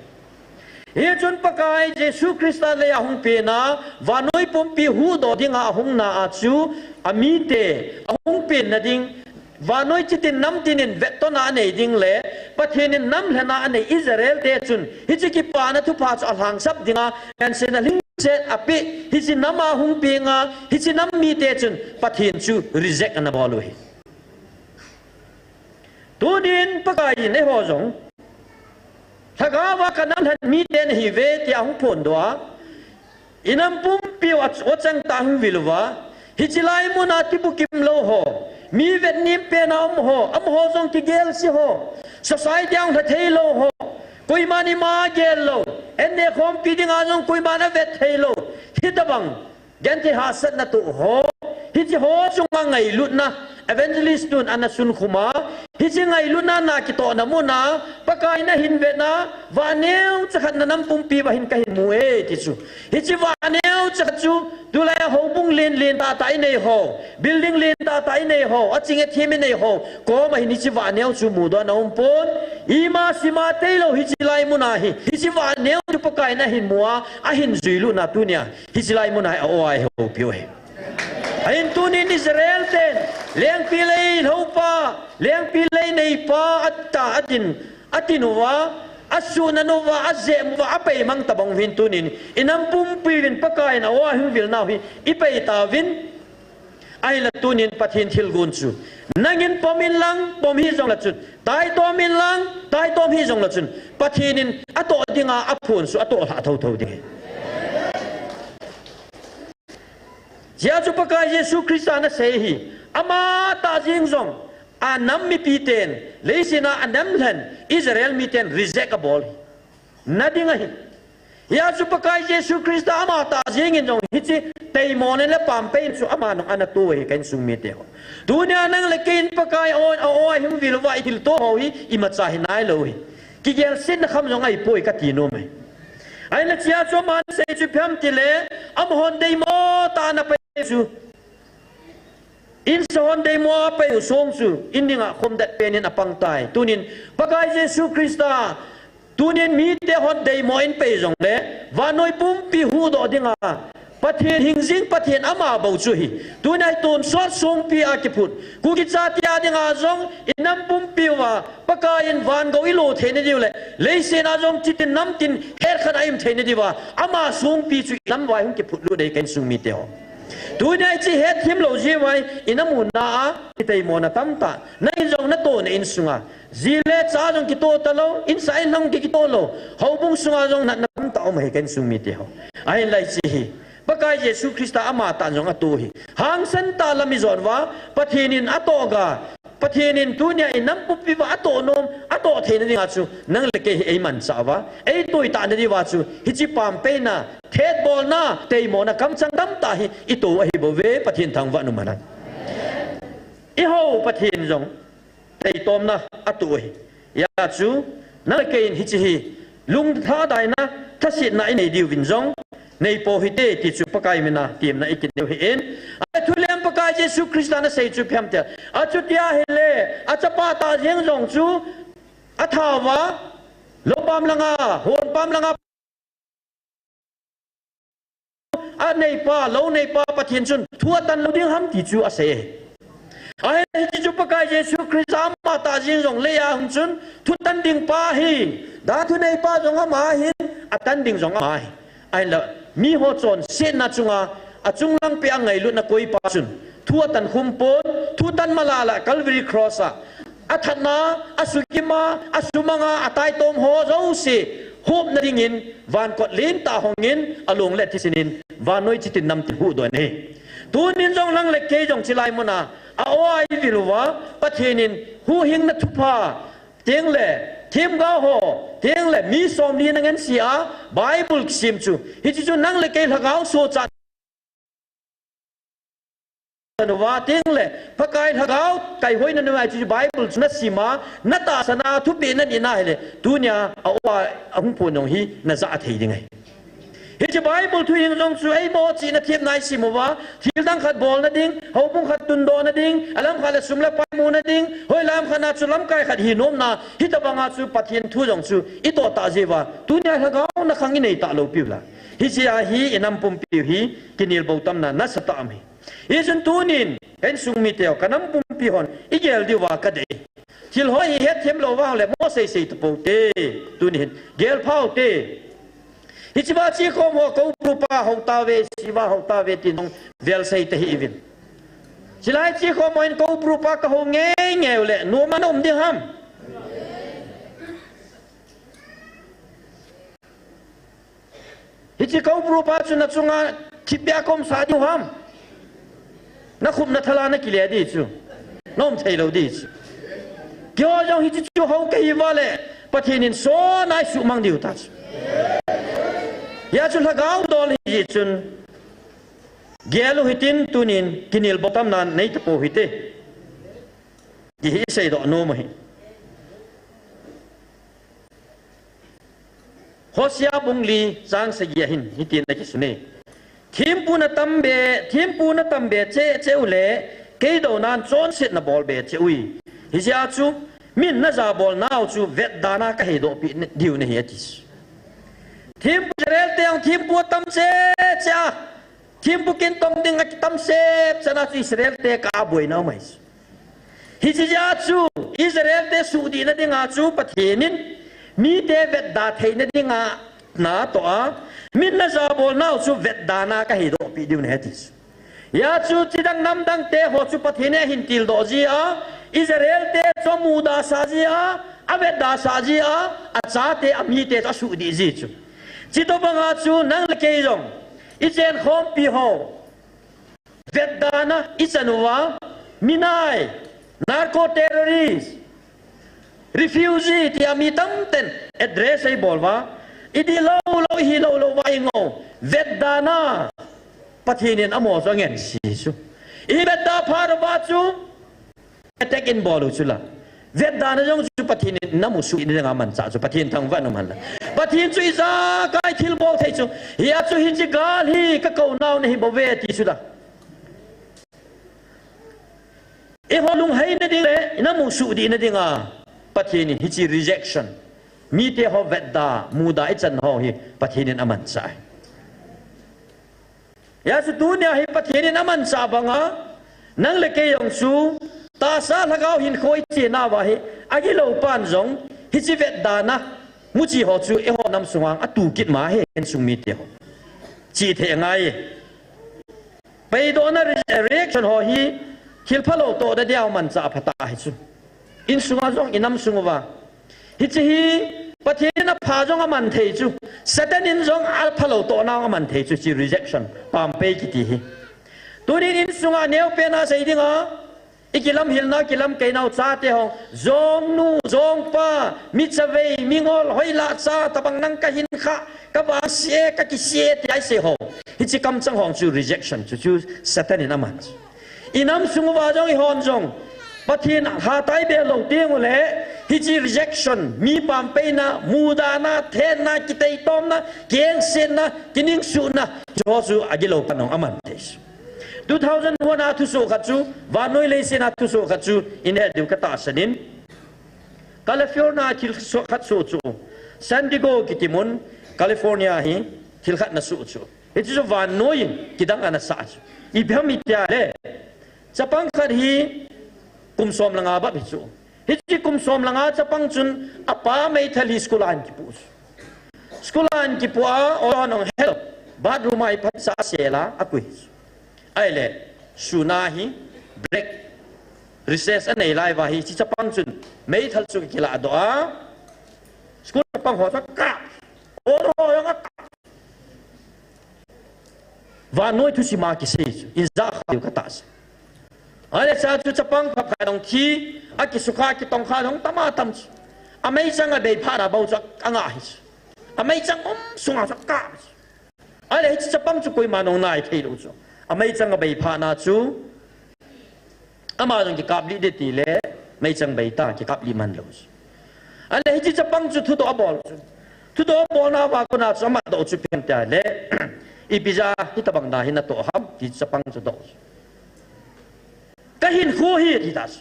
Hichun Pakai Jesu Christa lei ahung penna, vannoi pumpi huhdoh dinga ahungna a chu, amite ahung penna ding, vannoi chitin namtinin vettonna anei ding le, Pathen in namlhenna anei Israel te chun, hiche kipana thupha chu alhangsap dinga, genseina lhingset apeh, hiche nama hung penga, hiche nam mite chun Pathen chu reject ana bol u ahi. Tunin Pakai in eiho jong, lhagaova kanamlhen mite nahiuve tia ahung phondoh a, inam pumpiu a, achangtah hung vil uva, hiche lai muna kibukim lou ho, mi vetnem pena um ho, amaho jong kigelse ho, society a hung lha theilou ho, koiman ima gel lou, an nekhompi dinga jong koiman avet theilou, hitobang genthei hahsatna toh ho, hiche ho chunga ngailutna, evangelist nun ana sunkhum a, hiche ngailutna na kitohna muna, Pakai nahin vetna, vah neocha khat nanam pumpi uva hin kahin mu e ti chu. Hiche vah neocha khat chu, tulai a houbung len len tahtah inei ho, building len tahtah inei ho, aching athem inei ho koma hin hiche vah neo chu mudohna aumpon, ima sima teilou hiche lai muna hi, hiche vah neo chu Pakai nahin mu a, ahin juilutna tunia hiche lai muna hi a-o a eihoupiu ahi. Ahin tunin Israel ten, lengpi lei loupa, lengpi lei neipa, ata, atin, atin uva, asuhnan uva, ajem uva, apeimang tobang uvin tunin, inam pumpiuvin Pakaiyin a-o a hung vilnau hi, ipei tauvin, ahinla tunin Pathen thilgon chu, nangin pom inlang, pom hih jongle chun, taitom inlang, taitom hih jongle chun, Pathen in atoh dinga aphon chu atoh lhah thouthou ding ahi. Hijeh chun Pakai Jesu Christa nasei hi, amatah jeng jong, anam mipiten, leiset a anamlhen, Israel miten reject abol hi. Na ding ahi. Hia chu Pakai Jesu Christa ama tah jengin jong hiche teimona le pampei chu ama nung ana to hi ka insung mite ho. Tunia nang le kei in Pakai o, a o a hung vil uva i thilto ho hi imacha hi nailou hi. Kigelsetna kham jong ahipoi kati nom e. Ahinla hichea chu aman asei chu ipi ham itile, amahon deimo tah a ana pei chu. Insahon deimo a pei u song chu, in dinga khomdet pen in apang tai. Tunin, Pakai Jesu Christa, tunin mite hon deimo in pei jongle, vannoi pumpi huhdoh dinga, Pathen hingjing Pathen ama bou chu ahi. Tunia hi tonsot songpi a kiphut, Kuki chate a dinga jong, i nam pumpi uva, Pakai in van gou i lo theina diu le, leiset a jong chitin namtin het khat a i um theina diuva, ama songpi chu i lamvai hung kiphut lut e ka insung mite ho. Tunia hiche hethem lou jeh uva, i nam u na a, i teimona tamtah. Na in jong na tohna insunga. Ji le cha jong kitoh talou, insa inlhang ki, kitoh lou. Houbung sunga jong natna tamtah um ahi ka insung mite ho. Ahinla hiche hi. Pakai Jesu Christa ama tah jong ato hi. Hangsan tah lam i jon uva, Pathen in atoh ga, Pathen in tunia i nam pumpi uva atoh nom, atoh theina dinga chu, nang le kei hi eimanchah uva, eitoitahna diuva chu, hiche pampeina, thetbolna, teimona, kamchang tamtah hi, i to ahi bouve, Pathen thangvah in umhen. I hou Pathen jong, teitomna ato ahi. Hia chu, nang le kei in hiche hi, lungthadaina, thasetna i nei diuvin jong, nei pou hite ti chu Pakai mina, temna i kinei u ahin. Athu lem Pakai Jesu Christa in asei chu ipi ham itile, achuti ahile, achapa tah jeng jong chu, atha uva, lou pam langa, hon pam langa, aneipa, lou neipa Pathen chun thu atan lou ding ham ti chu asei e. Ahin hiche chu Pakai Jesu Christa ama tah jeng jong lei a hung chun, thu tan ding pa ahi, da thu neipa jong ama ahin, atan ding jong ama ahi. Ahinla, miho chonsetna chunga, achung lang peh a ngailutna koipa chun, thu atan khum pon, thu tan malala Calvary Cross a, athatna, asugim a, asumang a, ataitom ho jouse, hopna dingin, van kot lentah hongin, along le athisin in, vannoi chitin namtin huhdoh in ahi. Tunin jong nang le kei jong chulai muna, a o a i vil uva, Pathen in, huhhingna thupha, tengle, themgao ho, tengle, mi somli na ngense a, Bible kisim chu, hiche chu nang le kei lhagao sochat uva tengle, Pakai lhagao kaihoina nunga chu Bible chu na sim a, na tahsan a, thupeh na nei na ahile, tunia a o a, ahung pon jong hi na jah thei ding ahi. Hiche Bible thuhing jong chu eimo chihna themna i sim uva, thil dang khat bolna ding, houbung khat tundohna ding, alam khat le sum le pai muna ding, hoilam khat na chu lamkai khat hi nomna, hitobanga chu Pathen thu jong chu i toh tah jeh uva, tunia lhagao na khang i nei talou piu la. Hiche a hi i nam pumpi u hi, kinel bou tamna nasatah um ahi. Hichun tunin, ka insung mite ho, ka nam pumpi hon, i gel diuva ka dei. Thil ho hi hetthem lou vang le, mo sei sei tapou te, tunin, gel phau te. Hichea chekhom ho, Koubru pa hou tave, siva hou tave, tin jong vel sei tahih uvin. Chulai chekhom ho in Koubru pa ka hou ngei ngei u le, nom a na um ding ham. Hiche Koubru pa chu na chunga thipbeh a ka umsah diu ham. Na khupna thal a na kile di chu. Na um thei lou di chu. Keiho jong hiche chu hou kahi uva le, Pathen in sona eisuhmang diu ta chu. Hia chu lhagao dol ahi jeh chun. Gel u hitin tunin kinel bou tamna nei tapou hite. Ti hi i seidoh nom u ahi. Hosea bung li chang sagi a hin, hitin akisun e. Thempu na tam be, thempu na tam be cheh cheh u le, kei douna in chonsetna bol be cheh ui. Hijeh a chu, min na jabolnau chu vetdana ka heidohpeh diu nahi ati. Thempu Israel te jong thempu atam cheh cheh a, thempu kintong ding akitam sep cheh a chu Israel te kah a boina um ahi. Hiche jeh a chu Israel te suhdihna dinga chu Pathen in mite vetda theina dinga natoh a, min na jabolnau chu vetdana ka heidohpeh diu nahi ati. Hia chu chidang namdang te ho chu Pathen in ahin tildoh ji a, Israel te chu amudasah ji a, avetdasah ji a, achate amite chu asuhdih ji chu. Chutobanga chu nang le kei jong, i chenkhompi ho, vetdana i chan uva, minai, narco terrorist, refugee tia mi tamten address eibol uva, Idih lou lou, ihi lou lou uva ingo, vetdana Pathen in amaho chu angense chu. Ivetda phat uva chu attack in bol u chu la. Vetdana jong chu Pathen in namu suh ding a manchah chu, Pathen thangvah in um hen la. Pathen chu ijakai thilbol thei chu. Hia chu hiche gal hi kakou nau nahi bouve ti chu la. Eiho lungheina ding le namu suh ding na dinga Pathen in hiche rejection, mite ho vetda, muda ichan ho hi Pathen in amanchah e. Hia chu tunia hi Pathen in amanchah banga, nang le kei jong chu tahsa lhagao hinkho iche nauva hi, agilou pan jong hiche vetdana muchi ho chu eiho nam sunga atu kit ma hi, insung mite ho. Chi thei angai e. Peidohna re-, reaction ho hi thil phalou toh ding a manchah phatah ahi chu. Insunga jong, inam sung uva. Hiche hi Pathen in apha jong aman thei chu. Satan in jong aphalou toh nau aman thei chu, hiche rejection, pampei kiti hi. Tunin insunga neopen a sei dinga, ikilamhilna, kilamkeinau chate ho, jongnu, jongpa, mi chavei, mi ngol, hoilah cha, tabang nang kahin kha, kavangse e, kakise e, tia isei ho. Hiche kamchang ho chu rejection chu, chu Satan in aman chu. Inam sung uva jong, eihon jong Pathen hatah ibe lou teng uleh, hiche rejection, mi pampeina, mudana, thenna, kiteitomna, kiengsetna, kiningsuhna, hiche ho chu agilou pan jong aman thei chu. Two thousand one a thusoh khat chu, vannoi leiset a thusoh khat chu, ihet diu katahsan in. California thil soh khat soh chu, San Diego kiti mun, California hi thil khat ana soh chu. Hiche chu vannoi in kidang ana sah chu. Ipi ham itia le, chapang khat hi kum som le nga bep hi chu. Hiche kum som le nga chapang chun apa meithal hi school a ahin kipuh chu. School a ahin kipuh a, o nong hello, bathroom a hi phatcha asel a, akoi chu. Ahile, sun a hi break, recess anei lai uva hi, hiche chapang chun meithal chu akilah doh a, school chapang ho chu akap, o ho jong akap. Vannoi thusim a kisei chu, ijat kha diu katahsan. Ahile cha chu chapang phabep jong thi, akisukha, akitongkha jong tam a tam chu. Ameichang abei phat na bou chu anga hi chu. Ameichang um sunga chu akap chu. Ahile hiche chapang chu koima jong nai thei lou chu. Ameichang abei phat na chu, ama jong kikap lih ding tile, meichang bei ta, kikap lih man lou chu. Ahile hiche chapang chu thudoh abol chu. Thudoh abolna uva kona chu amatdoh chu ipi ham tia le, ipi jeh a hitabang dan hi natoh ham, ti chapang chu adoh chu. Kahinkho hi, ati ta chu.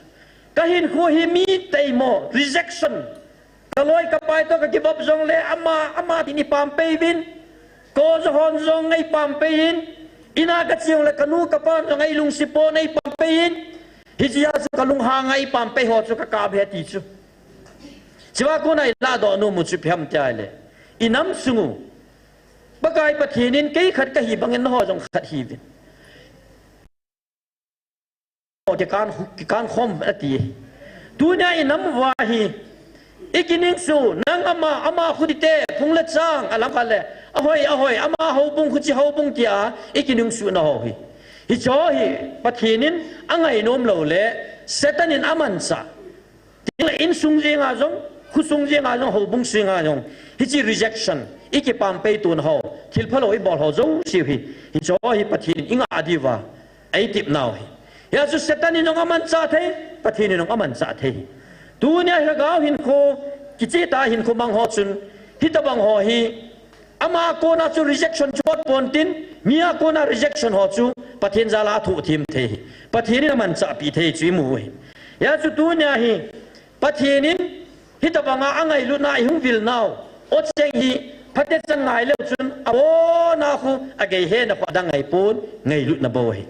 Kahinkho hi mi teimo, rejection. Kaloi kapai toh kakivop jongle ama, ama tin eipampei uvin. Ko jo hon jong eipampei in. In a kache jongle kanu kapan jong eilungset pon eipampei in. Hiche a chu kalunghang a eipampei ho chu kakap e ti chu. Chua kona ilah doh nom u chu ipi ham tia le, inam sung u, Pakai Pathen in kei khat kahi bangin nangho jong khat hiuvin. Kikan, kikan khom ati. Tunia inam uva hi, ikiningsuh, nang ama, ama khuti te, phung le chang, alam khat le, ahoi, ahoi, ama houbung, khuche houbung tia ikiningsuhna ho hi, hiche ho hi Pathen in angainom lou le, Satan in amanchah. Tin le insung jenga jong, khosung jenga jong, houbung sunga jong, hiche rejection, ikipampei tona ho, thil phalou ibol ho jouse hi, hiche ho hi Pathen in ingah diuva eitep nau hi. Hia chu Satan in jong amanchah thei, Pathen in jong amanchah thei. Tunia lhagao hinkho, kicheh tah hinkho mang ho chun, hitabang ho hi, ama kona chu rejection chu ot pon tin, mi a kona rejection ho chu Pathen jal a athoh them thei hi. Pathen in amanchah pi thei chu imu u hi. Hia chu tunia hi, Pathen in hitabang a angailutna ihung vil nau, o cheng hi, phatechan ngai leu chun, abona khu, agei hena khu adang ngai pon, ngailutna bou hi.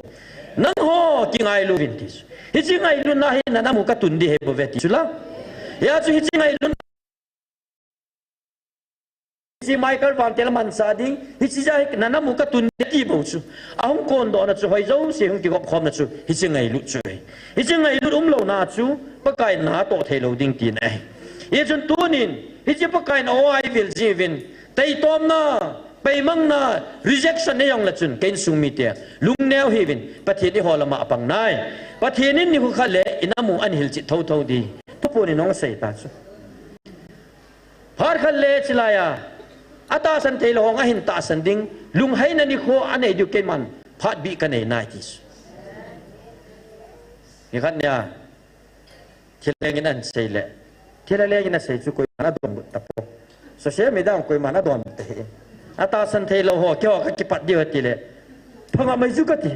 Nangho kingailu uvin ti chu. Hiche ngailutna hi nanam u katun ding ahi bouve ti chu la. Hia chu hiche ngailutna hiche Michael Vantel manchah ding, hiche jeh a hi nanam u katun ding ti bou chu. Ahung kondohna chu hoi jouse hung kigop khomna chu, hiche ngailut chu ahi. Hiche ngailut umlouna chu, Pakai in natoh thei lou ding tina ahi. Hichun tunin, hiche Pakai in o a eivil jiuvin, teitomna, peimangna, rejection nei jong le chun, ka insung mite, lungneo hiuvin, Pathen eiho lama apang nai. Pathen in nikho khat le, inam u ahin hilchet thotho ding. Thuphon in hung sei ta chu. Phat khat le chilai a, Atahsan theilou ho ahin tahsan ding, lungheina nikho anei diu keiman phatbih kanei nai ti chu. Nikhat nia, thil lengin ahin sei le, thil lengin asei chu koiman adonbut tapoi. Social media a koiman adonbut tahih in. Atahsan theilou ho, keiho kakipat diu ati le, phanga mai chu kati.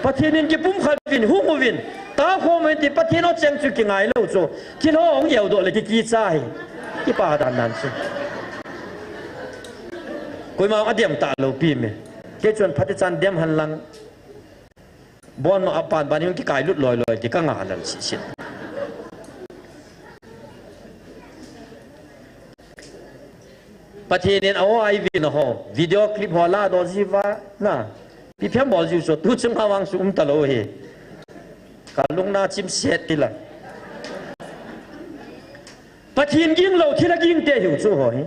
Pathen in kipumkhat uvin, hung uvin, taokhom uvin ti Pathen o cheng chu kingailou chu. Thil ho hung eodoh le kikicha hi. Kipa dan dan chu. Koima adem talou pi me. Kei chun phat ichan dem hen lang. Bon ma apan ban hung kikailut loi loi ti kanga lal sisi. Pathen in a-o a ivina ho, video clip ho ladoh jiuva, na, ipi ham bol jiu chu, tuchung a vang chu umtalou hi. Kalungna chimset tila. Pathen ginglou, thilha gingte hiu chu ho hi.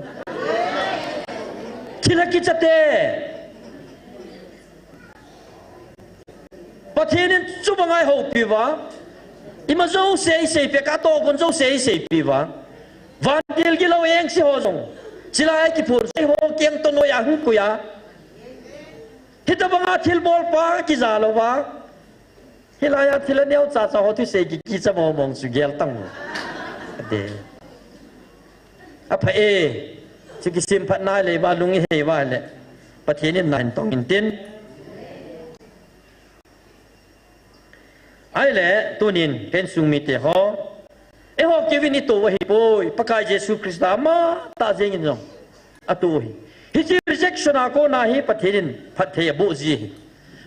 Thilha kichate. Pathen in chubang a eihoupiuva, ima jouse eiseipiu, katoh gon jouse eiseipiuva, vantil gilou engse ho jong, chilai a kiphonsei ho keng toh noiya hung koiya, hitobanga thilbolpa kijalouva, hilaiya thilha neocha cha ho thusei kikicha mong mong chu gel tang. Ade. Apha e, chu kisemphat nai leiuva, lung iheiuva le, Pathen in nahin tong intin. Ahile, tunin, ka insung mite ho, eiho keivin itoh u ahipoi, Pakai Jesu Christa amatah jengin jong atoh u ahi. Hiche rejection a kona hi Pathen in phatthei aboh ji ahi.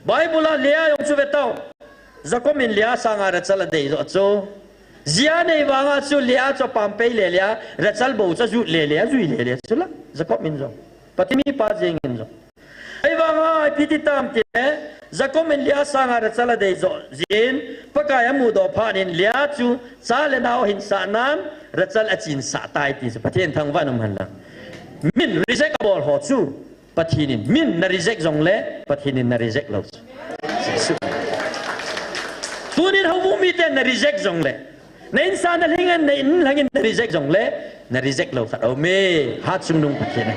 Bible a Leah jong chu vetau. Jacob in Leah sanga Rachel adei joh chu. Ji anei vanga chu Leah chu apampei le le a, Rachel bou chu ajut le le, ajui le le chu la. Jacob in jong, Pathen mipa jengin jong. Ahivanga ipi ti tam tile, Jacob in Leah sanga Rachel adei joh jin, Pakai amudoh phat in Leah chu cha le nao ahinsah nan, Rachel achinsah tai ti chu Pathen thangvah in um hen lang. Min reject abol ho chu, Pathen in, min na reject jongle, Pathen in na reject lou chu. Jesu. Tunin houbung miten na reject jongle, na insung na lhingin, na inlhangin na reject jongle, na reject lou khat aume, hatchungnung Pathen ahi.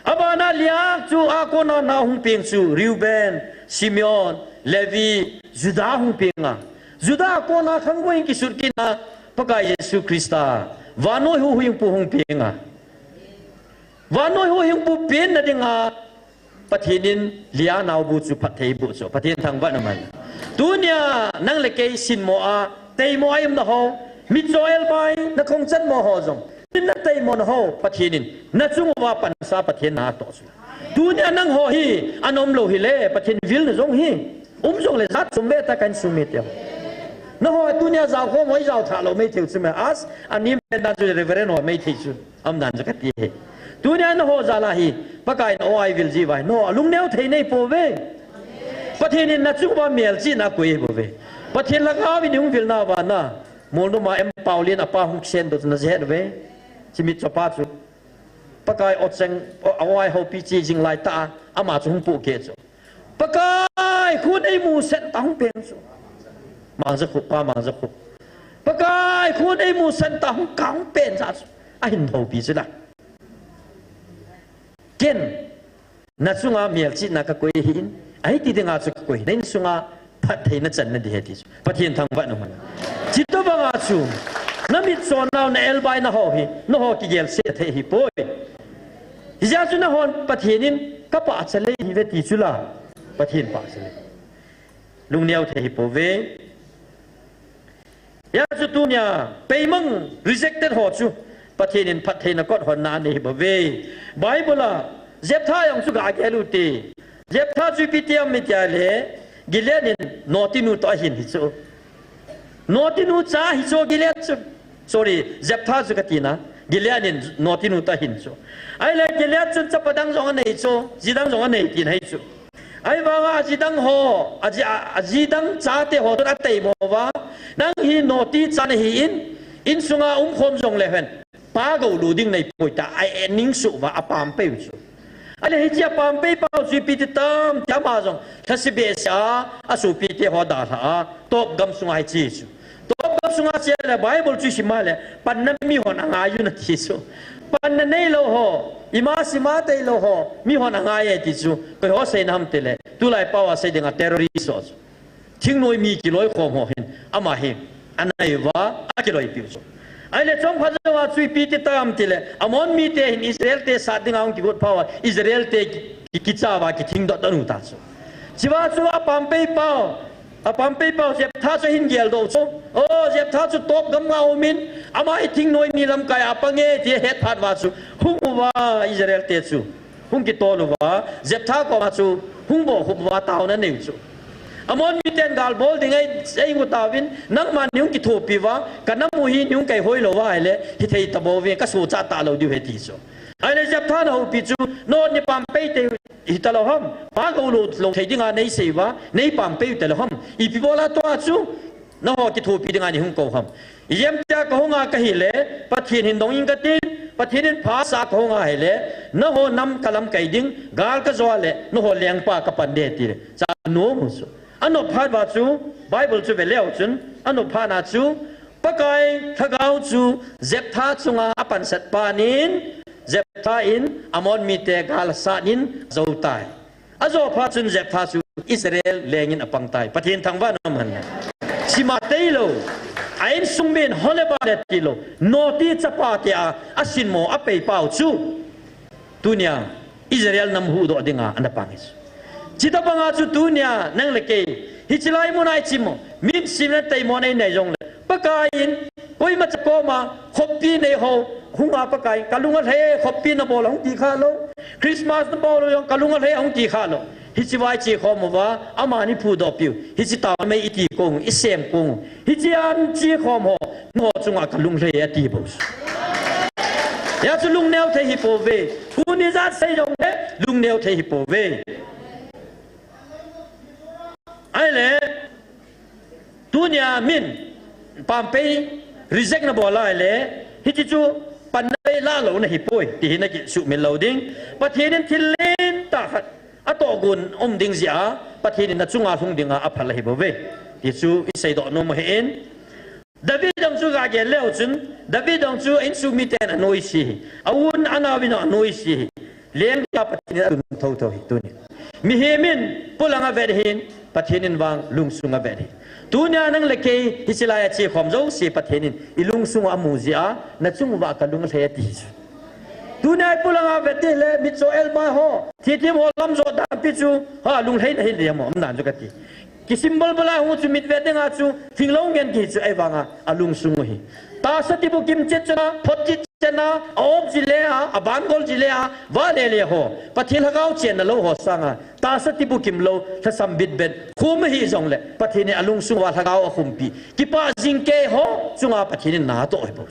Abana Leah chu a kona nao hung peng chu Reuben, Simeon, Levi, Judah hung peng a. Judah a kona khangvoi in kisut kit na Pakai Jesu Christa, vannoi huhhingpu hung peng a. Vannoi huhhingpu penna dinga Pathen in Leah naobu chu phatthei aboh chu. Pathen thangvah in um hen. Tunia nang le kei sinmo a, teimo a ium na ho, mitcho elbai, na khongchan mo ho jong, min na teimo na ho, Pathen in na chung uva pansa Pathen na atoh chu. Tunia nangho hi ana umlou hile, Pathen vilna jong hi um jongle jat chom ve ta ka insung mite ho. Nangho tunia jaokhom ho ijao thalou maithei u chu me as, anim pen dan chu Reverend ho maithei chu. Aum dan chu kati hi. Tunia nangho jal a hi, Pakai in a-o a eivil jiuva hi, nangho alungneo thei neipouve. Pathen in na chung uva melchihna akoi ahibouve. Pathen lhagao in eihung vilna uva na, Molnom a M Paulin apa hung kisendoh chu nahet uve. Hiche mitcho pa chu, Pakai o cheng, o, a-o a eihoupi che jing laitah a, ama chu hung pohkeh chu. Pakai, khun eimusah ta hung peng chu. Mangjakhup, Pa Mangjakhup. Pakai, khun eimusah ta hung, ka hung peng jeh chu. Ahin houpi chu la. Ken, na chunga melchihna kakoi ahin, ahiti dinga chu kakoi ahi. Na insunga phattheina channa ding ahi ti chu. Pathen thangvah in um hen. Chutobanga chu, na mitchonau, na elbai na ho hi, nangho kigel seh thei ahipoi. Hijeh chun nanghon Pathen in kapahcha lei hive ti chu la. Pathen pahcha lei. Lungneo thei ahipouve. Hijeh chun tunia, peimang rejected ho chu, Pathen in phattheina kot honna anei ahibouve. Bible a, Jephthah jong chu gagel ute. Jephthah chu ipi ti ham itile, Gilead in Notinu toh ahin hi chu. Notinu cha hi chu Gilead chu. Sorry, Jephthah chu kati na. Gilead in Notinu toh ahin chu. Ahile Gilead chun chapa dang jong anei chu, ji dang jong anei tina ahi chu. Ahivanga aji dang ho, aji, a, aji dang chate ho toh ateimo uva. Nang hi Noti cha nahin, insunga umkhom jongle hen. Pa gou lou ding neipoi tia, a, a, ningsuh uva, apam pei u chu. Ahile hiche apam pei pau chu ipi ti tam tia ama jong, lhase behseh a, asopite ho dalha a, Tob gam sunga ache chu. Tob gam sunga ache le Bible chu isim a le, panna mihon angai un ati chu. panna neilou ho, ima sima teilou ho, mi hon angai e ti chu, koi ho seina ham tile, tulai pao a sei dinga terrorist ho chu. Thingnoi mi kiloikhom ho hin, ama hi, anai uva, akiloipiu chu. Ahile chomkhat jouva chu ipi ti tam tile, Ammon mite hin Israel te sat dinga hung kigot phat uva, Israel te ki, ki, kicha uva kithingdoh doh u ta chu. Chuva chu apampei pao, apampei pao Jephthah chu ahin geldoh chu. O, Jephthah chu top gam'a umin, ama hi thingnoi mi lamkai a pang e ti ahet phat uva chu, hung uva Israel te chu hung kitol uva, Jephthah koma chu hung bohkhup uva taona anei u chu. Ammon miten gal bol ding ahi, ahi u tauvin, nangman nei hung kithopi uva, ka nam u hi nei hung kai hoi lou uva ahile, hithei tabouve, ka suhchat talou diu ahi ti chu. Ahile Jephthah in ahoupi chu, nangho nei pampei tei u hitalou ham, pagou lou, lou thei dinga nei sei uva, nei pampei u talou ham, ipi bola tua chu, nangho kithopi dinga nei hung kou ham. Ijemtia kahunga kahile, Pathen hin dong ing katin, Pathen in phasah kahunga hile, nangho nam kalamkai ding, gal kajo le, nangho lengpa kapan ding tile, cha nom u chu. Anop phat uva chu, Bible chu veleu chun, anop phat na chu, Pakai Lhagao chu Jephthah chunga apansat phat in, Jephthah in Ammon mite gal asat in ajou tai. Ajo phat chun Jephthah chu Israel lengin apang tai. Pathen thangvah in umhen. Sima teilou, a insung min hole bale tilou, noti chapa tia, asinmo apei pau chu, tunia Israel nam huhdoh dinga ana pang ahi chu. Chuti banga chu tunia nang le kei, hiche lai muna ichim u, min simna taimona inei jongle, Pakaiyin, koima cha koma, khoppi nei ho, hunga Pakaiyin, kalung alhai, khoppi nabol hung ti khalou, Christmas nabol jong kalung alhai hung ti khalou. Hiche vai che khom uva, amani phudoh piu, hiche tao mei iti kong, isem kong. Hiche a che khom ho, nangho chunga kalung alhai ati bou. Hijeh chun lungneo thei hi pouve. Tuni ijat sei jongle, lungneo thei hi pouve. Ahile, tunia min, pampei, reject nabol ahile, hiche chu panna bei lalouna ahipoi, ti hi nakisuhmil lou ding. Pathen in thil lentah khat, atohgon um ding jeh a, Pathen in nachunga lhung dinga aphal ahi bouve. Ti chu iseidoh nom u ahin. David jong chu gagel leu chun, David jong chu insung miten anoise ahi. Aun anaovin anoise ahi. Lenggam Pathen in atun thotho ahi tuni. Mihem in polang avet ahin, Pathen in vang lungsung avet ahi. Tunia nang le kei, hiche laiya che khom jouse Pathen in ilungsung u amu jeh a, nachung uva kalung alhai ati chu. Tunia ipolang avet tile, mitcho elmai ho, thithem ho lamjot dan pi chu, ha, lunglhaina hile mo, umdan chu kati. Kisim balbal a hung chu mitvet dinga chu, thinglou ngen kihi chu ahivanga, alungsung u ahi. Tahsa tibukim chetchena, photchetchena, a-op jile a, abangol jile a, vale le ho, Pathen lhagao chenna lou ho sanga, tahsa tibukim lou, lhasam bitbet, khum ahi jongle, Pathen in alungsung uva lhagao akhumpi, kipah jing kei ho chunga Pathen in natoh ahi bou.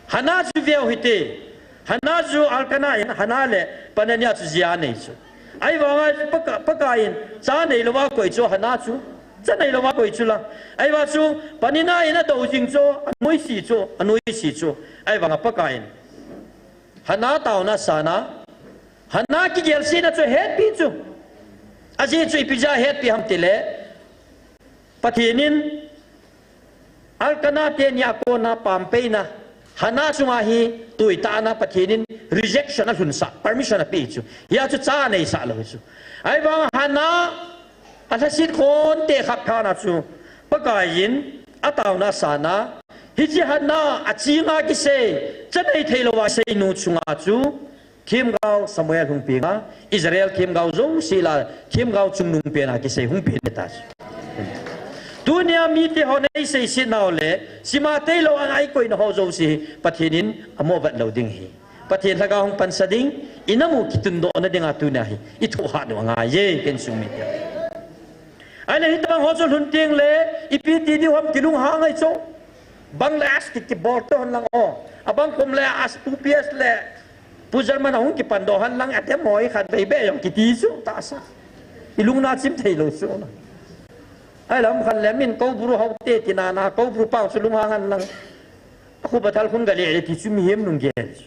Hannah chu veu hite. Hannah chu Elkanah in Hannah le Peninnah chu jia anei chu. Ahivanga Paka-, Pakaiyin cha neilouva koi chu Hannah chu. Cha neilouva koi chu la. Ahivang chu Peninnah in adou jing chu, anoise chu, anoise chu. Ahivanga Pakaiyin Hannah taona asana, Hannah kigelsena chu ahetpi chu. Ajeh chu ipi jeh a ahetpi ham tile, Pathen in Elkanah teni a kona pampeina, Hannah chunga hi tuitahna Pathen in rejection alhunsah, permission ape chu. Hia chu cha aneisah lou chu. Ahivang Hannah alhaset khonte khat phatna chu, Pakaiyin ataona asana, hiche Hannah achinga kisei, cha nei theilouva seinu chunga chu, themgao Samuel hung penga, Israel themgao jouse lah a, themgao chungnung pena kisei hung pen ahitai. Tunia mite hon eiseiset nau le, sima teilou a eikoina ho jouse, Pathen in amoh vet lou ding ahi. Pathen lhagao hung pansa ding, inam u kitundohna dinga tunia hi, ithohhat u angaiye, ken sung mite. Ahile hitobang ho chu lhun tengle, ipi ti diu ham kilunghang ahi chu. Bang le as ki, kibol to hen lang o. Abang kom le as Pu P S le Pu German ahung kipandoh hen lang, adem hoi khatvei beh jong kiti chu tahsa. Ilungna chim theilou chu. Ahile um khat le min Koubru houte tina na, Koubru pang chu lunghang hen lang. Akhup athal khun gale le ti chu mihem lunggel chu.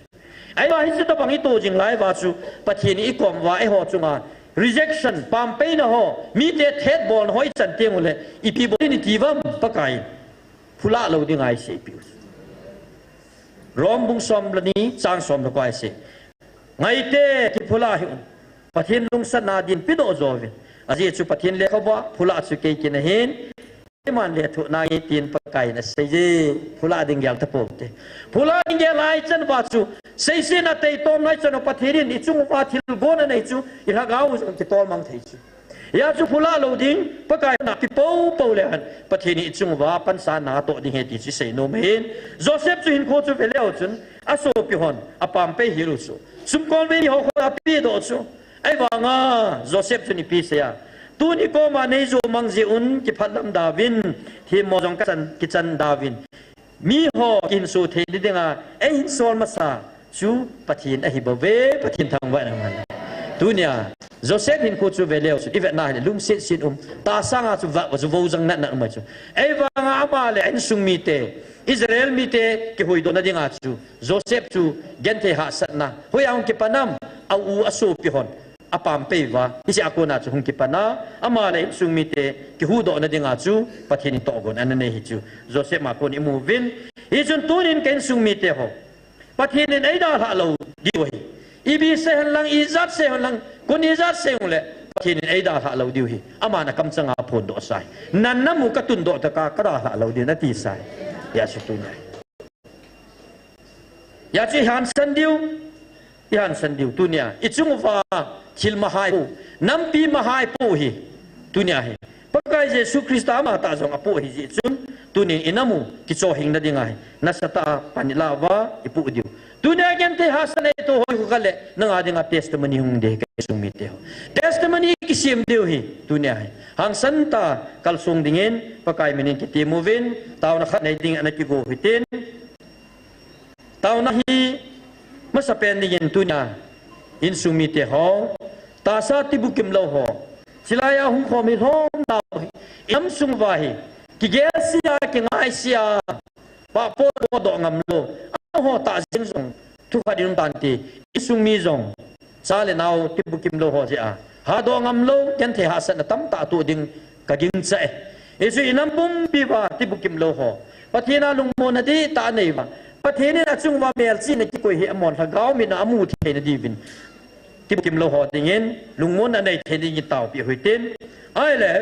Ahivang hiche tobang ito jing lai uva chu, Pathen in ikom uva eiho chunga rejection, pampeina ho, mite thetbolna ho ichan tengule, ipi bol in iti uvam, Pakaiyin. Phulah lou ding ahi seipeh u. Rom bung som le ni chang som le ko ahi sei. Ngaite, kiphula hih un. Pathen lungsatna din pedoh jouvin. Ajeh chu Pathen lekhabua phulah chu kei kin ahin. Keiman lethuh nange tin Pakaiyin aseiye. Phulah ding gel tapou te. Phulah ding gel ahi chan uva chu. Seisetna tei tom nai chan u Pathen in ichung uva thilgon anei chu. Ilhagao jong kitol mang thei chu. Hia chu phulah lou ding, Pakai na kipoupou le hen, Pathen in ichung uva pansa natoh ding ahi ti chu isei nom ahin. Joseph chu hinkho chu veleu chun, asopi hon, apam pei hel u chu. Sumkolvei ho khut a pedoh chu. Ahivanga, Joseph chun ipi asei a. Tuni koma neijou mang jeh un, kiphatlam dauvin, themmo jong kachan, kichan dauvin. Miho kihinso thei ding dinga, eihin sol masa chu Pathen ahi bouve, Pathen thangvahna man. Tunia, Joseph hinkho chu veleu chu, ivetna hile, lungset sin um, tahsa nga chu va, chu vojang natna um chu. Ahivanga ama le, a insung mite, Israel mite, kihuhdohna dinga chu, Joseph chu, genthei hahsatna, hoiya hung kipan am, a u asopi hon. Apam pei uva, hiche a kona chu hung kipan a, ama le insung mite kihuhdohna dinga chu Pathen in tohgon ana nei hi chu Joseph a kon imu uvin. Hichun tunin ka insung mite ho, Pathen in eidalhah lou diu ahi. Ipi sei hen lang, ijat sei hen lang, koi ijat sei hung le, Pathen in eidalhah lou diu ahi. Aman akamchang a aphondoh sa ahi. Nang namu katundoh tah a kadalhah lou diu nati sa ahi. Hia chu tunia. Hia chu ihansan diu, ihansan diu tunia. Ichung uva thil mahai pou, nampi mahai pou hi tunia hi. Pakai Jesu Christa ama tah jong apoh ahi jeh chun, tunin inam u kichohhing na ding ahi. Nasatah a pan ilah uva ipoh diu. Tunia genthei hahsatna ito ho khu kale, nanga dinga testimony hung ding ka insung mite ho. Testimony kisem diu hi tunia hi. Hangsan tah a kalsong dingin, Pakai minin kitem uvin, taona khat nei ding ana kigo u hitin. Taona hi masapen dingin tunia insung mite ho, tahsa tibukim lou ho, chulai a hung khom hi lhom nau hi, inam sung uva hi, kigel sia, kingai sia, pahpot potdoh ngam lou, amaho tah jeng jong, thukhat in um tante, insung mi jong, cha le nao tibukim lou ho jeh a, hahdoh ngam lou, genthei hahsatna tamtah toh ding, ka gingcha e. Hichu inam pumpi uva tibukim lou ho. Pathen a lungmonna dihtah anei uva. Pathen in achung uva melchihna kikoi hi amon lhagao min a amu theina diuvin. Tibukim lou ho dingin, lungmonna anei theina dingin taopeh u hitin. Ahile,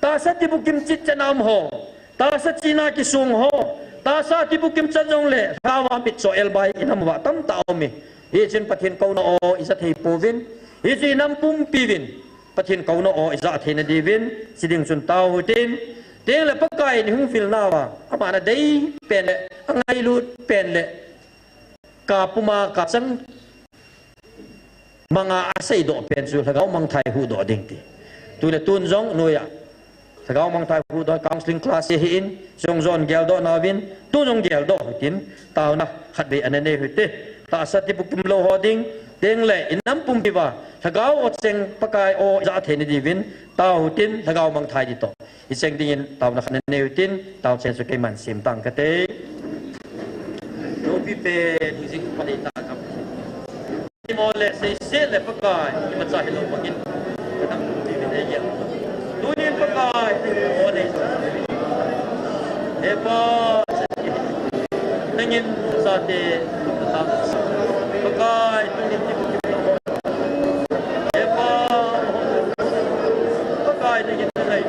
tahsa tibukim chitchan a um ho. Tahsa chihna kisong ho. Tahsa tibukim chan jongle, lhagao a mitcho elbai inam uva tamtah aum e. Hichun Pathen kouna o, ija thei pouvin. Hichu inam pumpi uvin. Pathen kouna o ija theina diuvin, chiding chun tao u hitin, tengle Pakai in hung vilna uva, aman adei pen le, angailut pen le, kap puma kap chang manga aseidoh pen chu, lhagao mangthah huhdoh ding ti. Tule tun jong noiya, lhagao mangthah huhdoh, counseling class hi ahin, jong jon geldoh nauvin, tun jong geldoh u hitin, taona khatvei ana nei u hite, tahsa tibukim lou ho ding, tengle inam pumpi uva, lhagao o cheng Pakai o ija theina diuvin, tao u hitin, lhagao mangthah ding toh. Icheng dingin taona khat ana nei u hitin, tao chen chu keiman sem tang kate. Loupi pen, hijing panei ta kam. Imo le seiset le Pakai, imacha hilou bangin. Kanam pi min ei gel. Tunin Pakai, o nei. He Pa, nangin chate, Pakai, tunin ti. He Pa, Pakai, nangin ngai.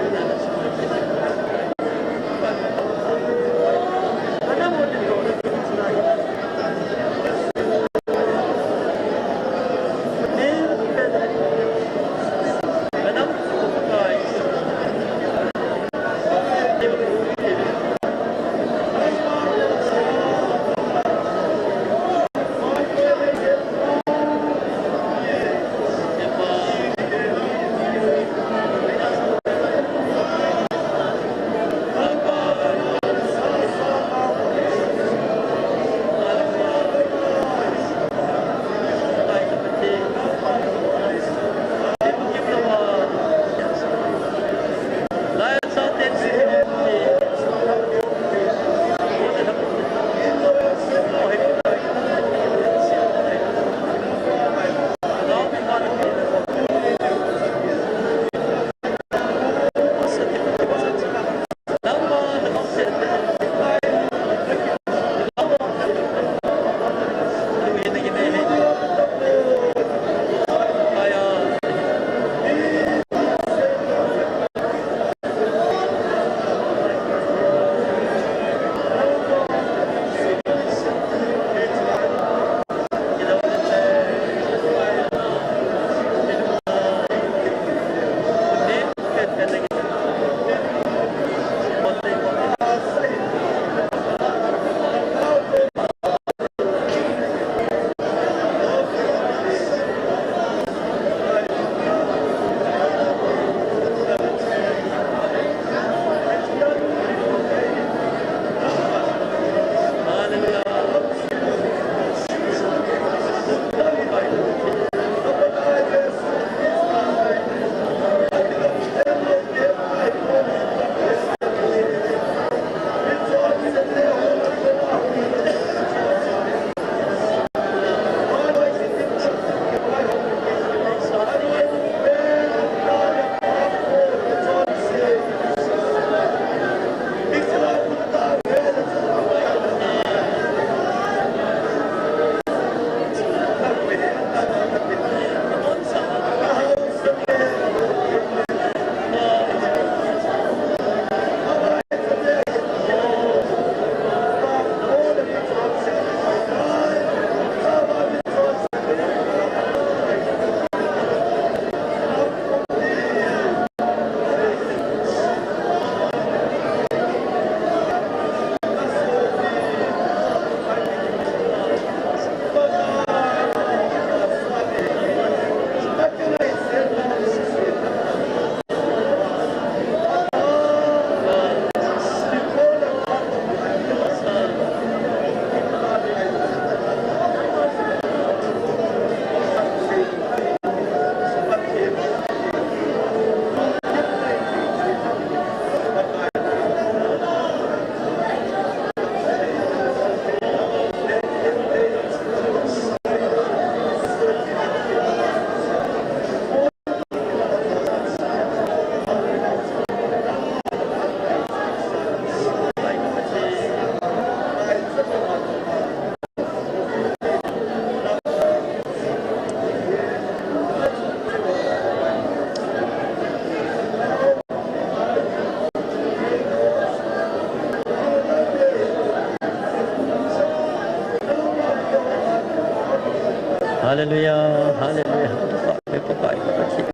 Hallelujah, hallelujah. Pakai, Pakai, Pakai.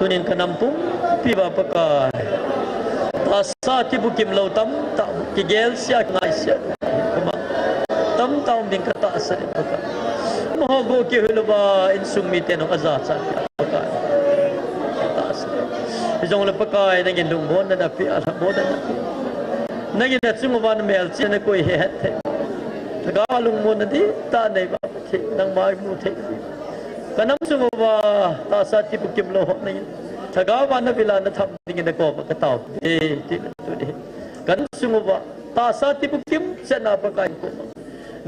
Tunin ka nam pumpi uva Pakai, tahsa kibukim lou tamtah, kigel sia, kingai sia, kumang tamtah um ding ka tahsan in Pakai. Amaho go kihil uva insung miten hung aja cha Pakai. Tahsan. Hijongle Pakai, nangin lungmonna napeh a, lhamonna napeh. Nangin achung uva namelchihna koi hehet thei. Lhagao a lungmonna dihtah nei uva Pathen, nangma imu thei. Ka nam sung uva tahsa kibukim lou ho nangin lhagao a navil a natham dingin nakoma katao e, ti tuni. Ka nam sung uva tahsa kibukim chetna Pakai in koma,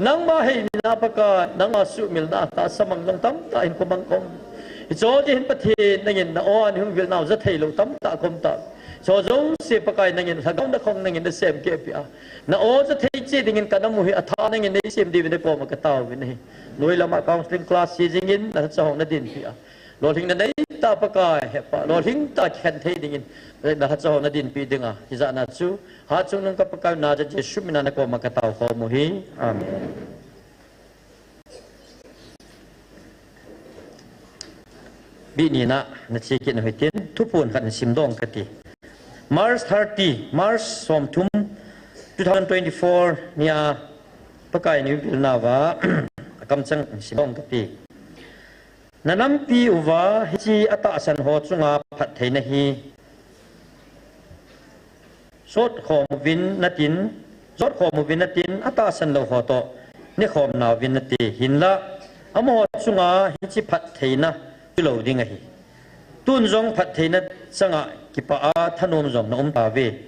nangma heimilna Pakai, nangma suhmilna tahsa mang jong tamtah in koma um. Hiche ding hin Pathen nangin na-o a neihung vil nau ja thei lou tamtah kaum tai. Hiche jouse Pakai nangin lhagao nakhong nangin nasemkeh peh a, na-o ja thei cheh dingin ka nam u hi athah a nangin neisem diuvin nakoma kataovin ahi. Noi lama counseling class se jingin nalhacha ho nadinpi a, lolhinna neitah Pakai hepa, lolhing tah a kikhen thei dingin nalhacha ho nadinpi dinga, hijat na chu hatchungnung ka Pakai u Nazareth Jesu mina nakoma katao khom u ahi. Amen. Bini na, nache kit u hitin, thuphon khat nasim dong kati. March thirty, March somthum, two thousand twenty-four nia Pakai in eipilna uva, akamcheng nasim dong kati. Na nampi uva hiche atahsan ho chunga phattheina hi jotkhom uvin natin, jotkhom uvin natin, atahsan lou ho toh nekhom nauvin nate, hinlah amaho chunga hiche phattheina chulou ding ahi. Tun jong phattheina changa kipah a thanom jong naum tauve.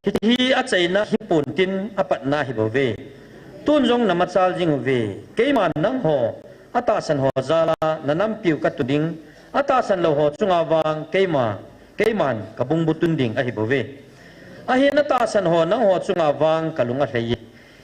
Hiche hi achaina hipon tin apatna ahibouve. Tun jong namachal jing uve. Keiman nangho atahsan ho jal a na nampiu katun ding, atahsan lou ho chunga vang keima, keiman kabungbu tun ding ahibouve. Ahin atahsan ho nangho chunga vang kalung alhai e.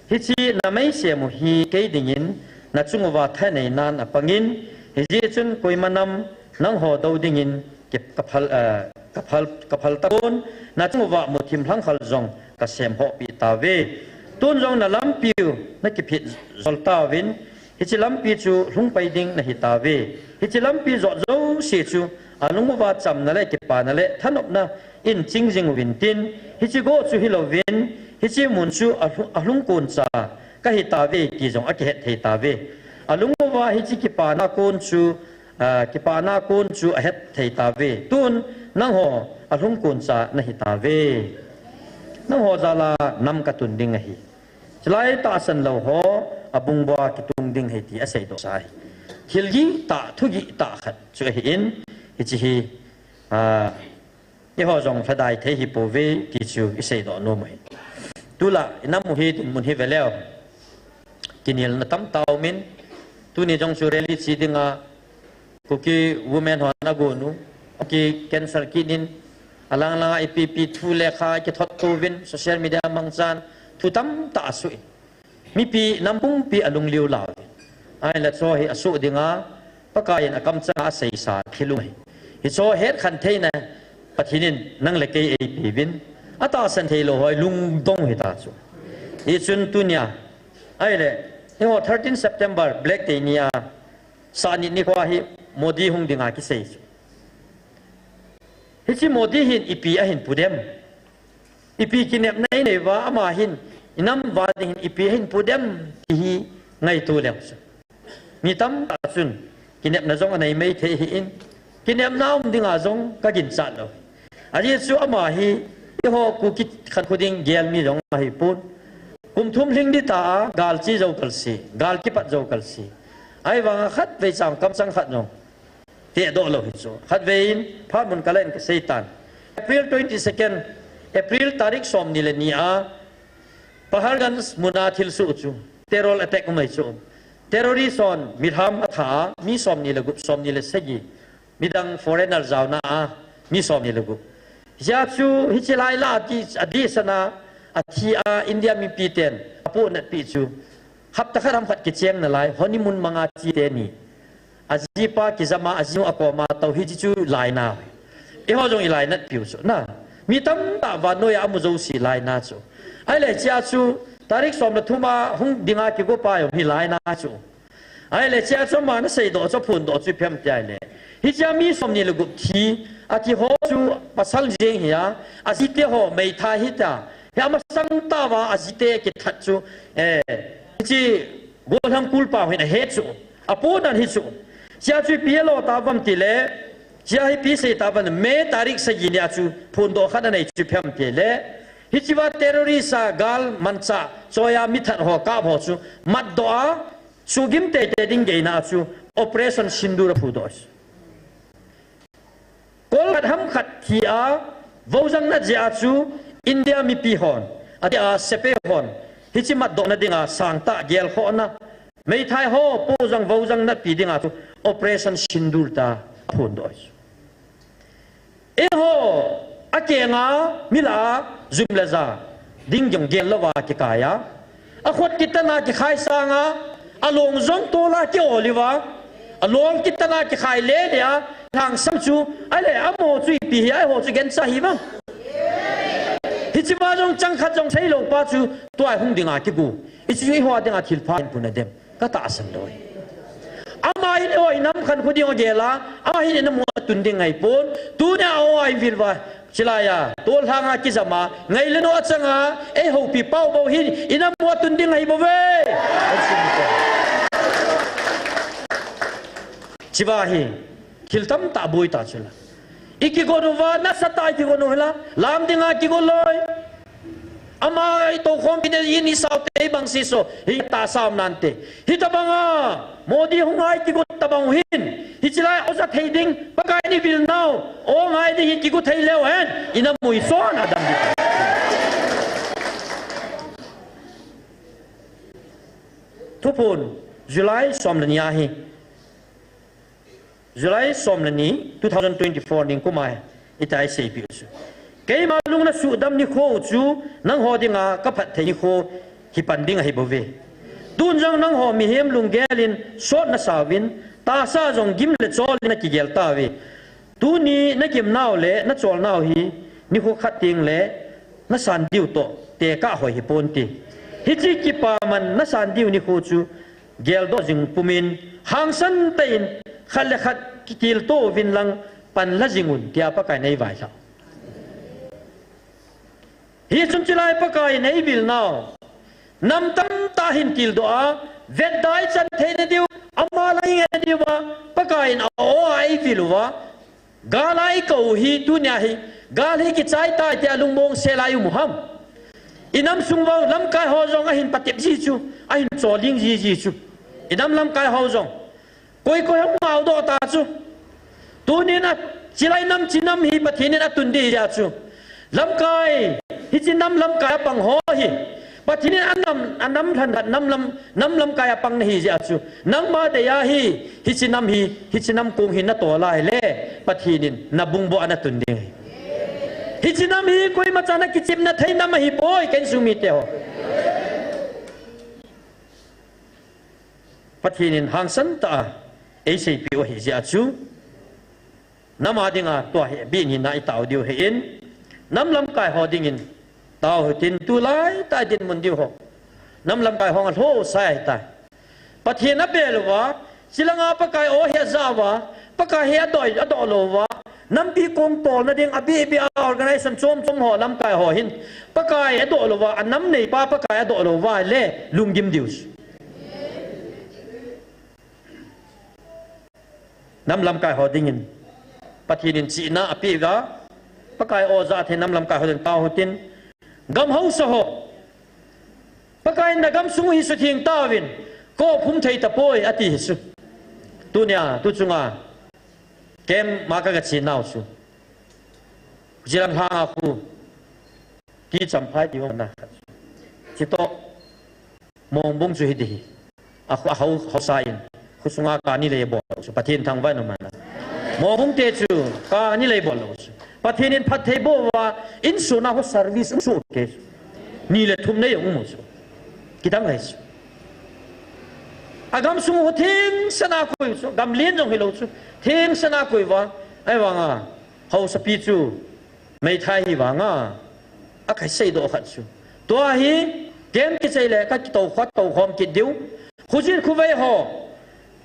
Hiche nameisem u hi kei dingin nachung uva thaneinan apangin, hijeh chun koima nam nangho dou dingin ki-, kaphal, eh, kaphal, kaphal tapon, nachung uva muthim lhangkhal jong kasemhoh peh tauve. Tun jong nalampiu nakiphit jol tauvin, hiche lampi chu lhungpai ding nahi tauve. Hiche lampi jot jouse chu alung uva chamna le kipana le thanopna in ching jing uvin tin, hiche go chu hilouvin, hiche mun chu alhu-, alhungkon cha kahi tauve ti jong akihet thei tauve. Alung uva hiche kipana kon chu, ah, kipana kon chu ahet thei tauve. Tun nangho alhungkon cha nahi tauve. Nangho jal a nam katun ding ahi. Chulai tahsan lou ho abungbu a kitung ding ahi ti aseidoh sa ahi. Thil gihtah, thu gihtah khat chu ahin, hiche hi, ah, eiho jong lhadai thei hipouve ti chu iseidoh nom u ahi. Tulai inam u hi dinmun hi veleu, kinelna tamtah umin, tuni jong chu rally che dinga Kuki women hon agon u, aki cancel kit in, alang langa ipi ipi thu lekha kithot touvin, social media mangchan thu tamtah asoh in, mipi nam pumpi alungliu lau uvin. Ahinla hicheho hi asoh dinga Pakai in akamchanga aseisa thil um ahi. Hicheho hetkhen theina Pathen in nang le kei eipeuvin, atahsan thei lou ho hi lungdong hita chu. Hichun tunia, ahile, eiho thirteen September, Black Day nia, Sahnit nikho hi Modi hung dinga kisei chu. Hiche Modi hin ipi ahin pu dem? Ipi kinepna inei uva, ama hin inam uva ding hin ipi ahin pu dem ti hi ngaito leng chu. Mi tamtah chun kinepna jong anei maithei ahin, kinepna um dinga jong kaginchat lou. Ajeh chu ama hi eiho Kuki khankho ding gelmi jong ahipon. Kum thum lhing ding ta a, gal che jou kalse, gal kipat jou kalse. Ahivanga khatvei chang kamchang khat jong tehdoh lou hi chu. Khatvei in phat mun kala in kaseitan. April twenty-second, April tarik somni le ni a, Pahalganj muna thilsoh chu, terror attack um ahi chu. Terrorist hon milham atha a, mi somni le gup, somni le sagi, midang foreigner jaona a, mi somni le gup. Hijeh chun hiche lai la adih, adihsana, athi a, India mipiten apohnatpi chu, hapta khat ham khat kicheng nalai, honeymoon manga che teni. Ajipa kijama, ajinu akoma tou hiche chu laina. Eiho jong ilainatpiu chu na. Mi tamtah vannoiya amu jouse laina chu. Ahile hichea chu Tarik som le thum a hung dinga kigo pa jong hi lai na chu. Ahile chia chu ama na seidoh chu phondoh chu ipi ham tia ahile, hichea mi som ni le gup thi, athi ho chu pasal jeng hi a, ajite ho meithai hita. Hi amasang tah uva ajite kithat chu, eh, hiche gollhang kulpa hin ahe chu, aponan hi chu. Chia chu ipi alo ta uvam tile, chia hi ipi sei ta uvam, May tarik sagi nia chu phondoh khat anei chu ipi ham tile, hichea terrorist a gal manchah choiya mithat ho kap ho chu matdoh a, sugim teitei ding geina chu Operation Sindoor aphudoh chu. Kol khat ham khat thi a, vojang nat jeh a chu India mipi hon, atia sepai hon, hiche matdohna dinga sangtah gelkhohna, meithai ho pojang vojang natpi dinga chu Operation Sindoor tia aphondoh chu. Eiho, akenga, mi lah a, jum le ja, ding jong gel louva kikai a. Akhut kitana kikhai sanga, along jong tol a ki-ol uva. Along kitana kikhai le le a, lhangsam chu, ahile amaho chu ipi hi, eiho chu gancha hi vang. Hichea jong chang khat jong seilou pa chu, tua hung dinga kigo. Hichu eiho dinga thilpha in puna dem. Katahsan lou. Ama hin eiho inam khankho ding agel a, ama hin inam u atun ding ngaipon. Tunia eiho a eivil uva, chulaiya, tol lhanga kijama, ngai le no achanga, eihoupi pau bou hin, inam u atun ding ahi bouve. Chuva hi, thil tamtah boi ta chula. Ikigon uva, nasatah a ikigon u hila, lam dinga kigon loi. Ama itoukhompi na in isao te ibang siso, hi tahsa um nante. Hitobanga, Modi hung a ikigon tobang u hin. Hiche lai oja thei ding, Pakai in eivil nau, o ngai ding hi kigo thei leu hen, inam u ison adam ding. Thuphon, July som le ni ahi. July som le ni, two thousand twenty-four ningkum a, hitia iseipi u chu. Keima lung nasuhdam nikho u chu, nangho dinga kaphatthei nikho hi pan ding ahi bouve. Tun jong nangho mihem lunggel in sot nasauvin, tahsa jong gim le chol in nakigel tauve. Tuni nagim nau le nachol nau hi, nikho khat teng le nasan diu toh tekah hoi hiponte. Hiche kipaman nasan diu nikho chu, geldoh jing pumin, hangsan tah in, khat le khat kitilto uvin lang, panla jing un, tia Pakai in eivailhah. Hichun chulai Pakai in eivil nau, nam tamtah hin tildoh a, vetda ichan theina diu, ama lang inge diuva, Pakai in a-o a eivil uva, gal a ikou u hi, tunia hi, gal hi kichai tai tia lungmong sel a i um u ham. Inam sung uva lamkai ho jong ahin patep ji chu, ahin choling jiji chu. Inam lamkai ho jong. Koi koi hung ngaodoh ta chu. Tunin a, chulai nam chinam hi Pathen in atun ding jeh a chu. Lamkai, hiche nam lamkai a pang ho hi. Pathen in anam, anam lhan lhan nam lam, nam lamkai a pang nahi jeh a chu. Nangma dei a hi, hiche nam hi, hiche nam kong hi natol a ahile, Pathen in nabungbo a natun ding ahi. Hiche nam hi koima chan a kichepna thei nam ahipoi, ka insung mite ho. Pathen in hangsan tah a eiseipeh u ahi jeh a chu, nam a dinga tua hi bih nina itao diu ahin, nam lamkai ho dingin tao hitin, tulai tah a dinmun diu ho. Nam lamkai ho alhosa ahitai. Pathen abel uva, chulanga Pakai o hi aja uva, Pakai hi adoh, adoh lou uva, nampi kong tolna ding abih bih a organization chom chom ho lamkai ho hin, Pakai adoh lou uva, anam neipa Pakai adoh lou uva le lunggim diu chu. Nam lamkai ho dingin Pathen in chihna apeh uva, Pakai o ja thei nam lamkai ho ding tao hitin, gam haosa ho, Pakai in nagam sung u hi sutheng tauvin, kaphum thei tapoi ati hi chu. Tunia, tu chunga, camp ma ka, kache nau chu. Chilang lhanga khu, T. Champhai ti ho na. Chitoh, Mongbung chu hiti hi. A, a hao, haosa in. Khosunga kani lei bol lou chu. Pathen thangvah in um hen. Mongbung te chu kani lei bol lou chu. Pathen in phatthei boh uva, insung a ho service um soh kei chu. Ni le thum nei um u chu. Kidang lei chu. Agam sung ho thengsan a koi chu. Gam lien jong hilou chu. Thengsan a koi uva. Ahivanga. Haosapi chu. Meithai hi vanga, akiseidoh khat chu. Tua hi, Ken kichai le ka kitou kho tou khom kit diu. Khujin khuvei ho.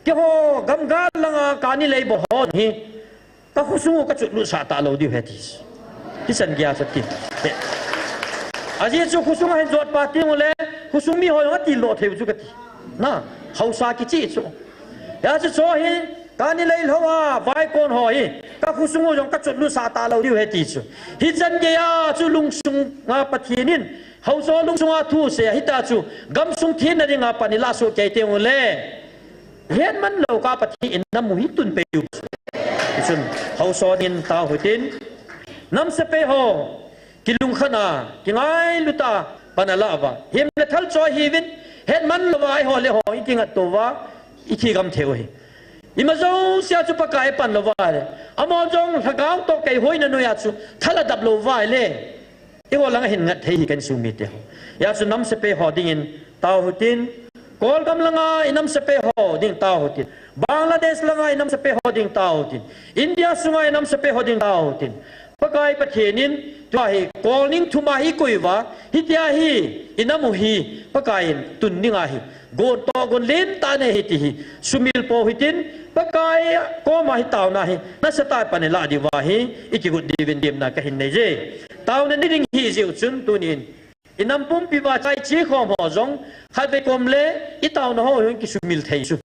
Keiho gamgal langa kani lei bol ho hi. Ka khosung u ka chutlut sah talou diu ahi ti. Hichan geiya chu ati. Ajeh chu khosung a hin jot pa teng ule, khosung mi ho jong ati lo thei u chu kati. Na, haosa kichi chu. Hijeh chun hi, kani lei lou a, vaikon ho hi, ka khosung u jong ka chutlut sah talou diu ahi ti chu. Hichan geiya chu lungsung a Pathen in, haosa lungsung a thu asei, hita chu, gamsung thenna dinga pan ilah soh kei teng ule. Hetman lou kah a Pathen in namu hi tun pei u. Hichun, haosa in tao hitin, nam sepai ho, kilungkhat a, kingailut a, pan alah uva. Himle thal choi hiuvin, hetman louva, eiho le ho, ikingat touva, ithi gam thei u ahi. Ima jousea chu Pakai pan louva le. Amaho jong lhagao toh keihoina noiya chu, thal adap louva le. Eiho langa hin ngat thei hi kan sung mite ho. Hijeh chun nam sepai ho dingin tao hitin. Kol gam langa i nam sepai ho ding tao hitin. Bangladesh langa i nam sepai ho ding tao hitin. India sunga i nam sepai ho ding tao hitin. Pakai Pathen in, tua hi, kol ning thum a hi koi uva, hitia hi, i nam u hi, Pakai in, tun ding ahi. Gon toh gon lentah nei ahi ti hi, sumil pou hitin, Pakai koma hi taona hi, nasatah a pan ilah diuva hi, ikigot diuvin demna kahin nei e. Taona ni ding hijeh u chun tunin, i nam pumpi uva chai chi khom ho jong, khatvei kom le, i taona ho hin kisumil thei chu.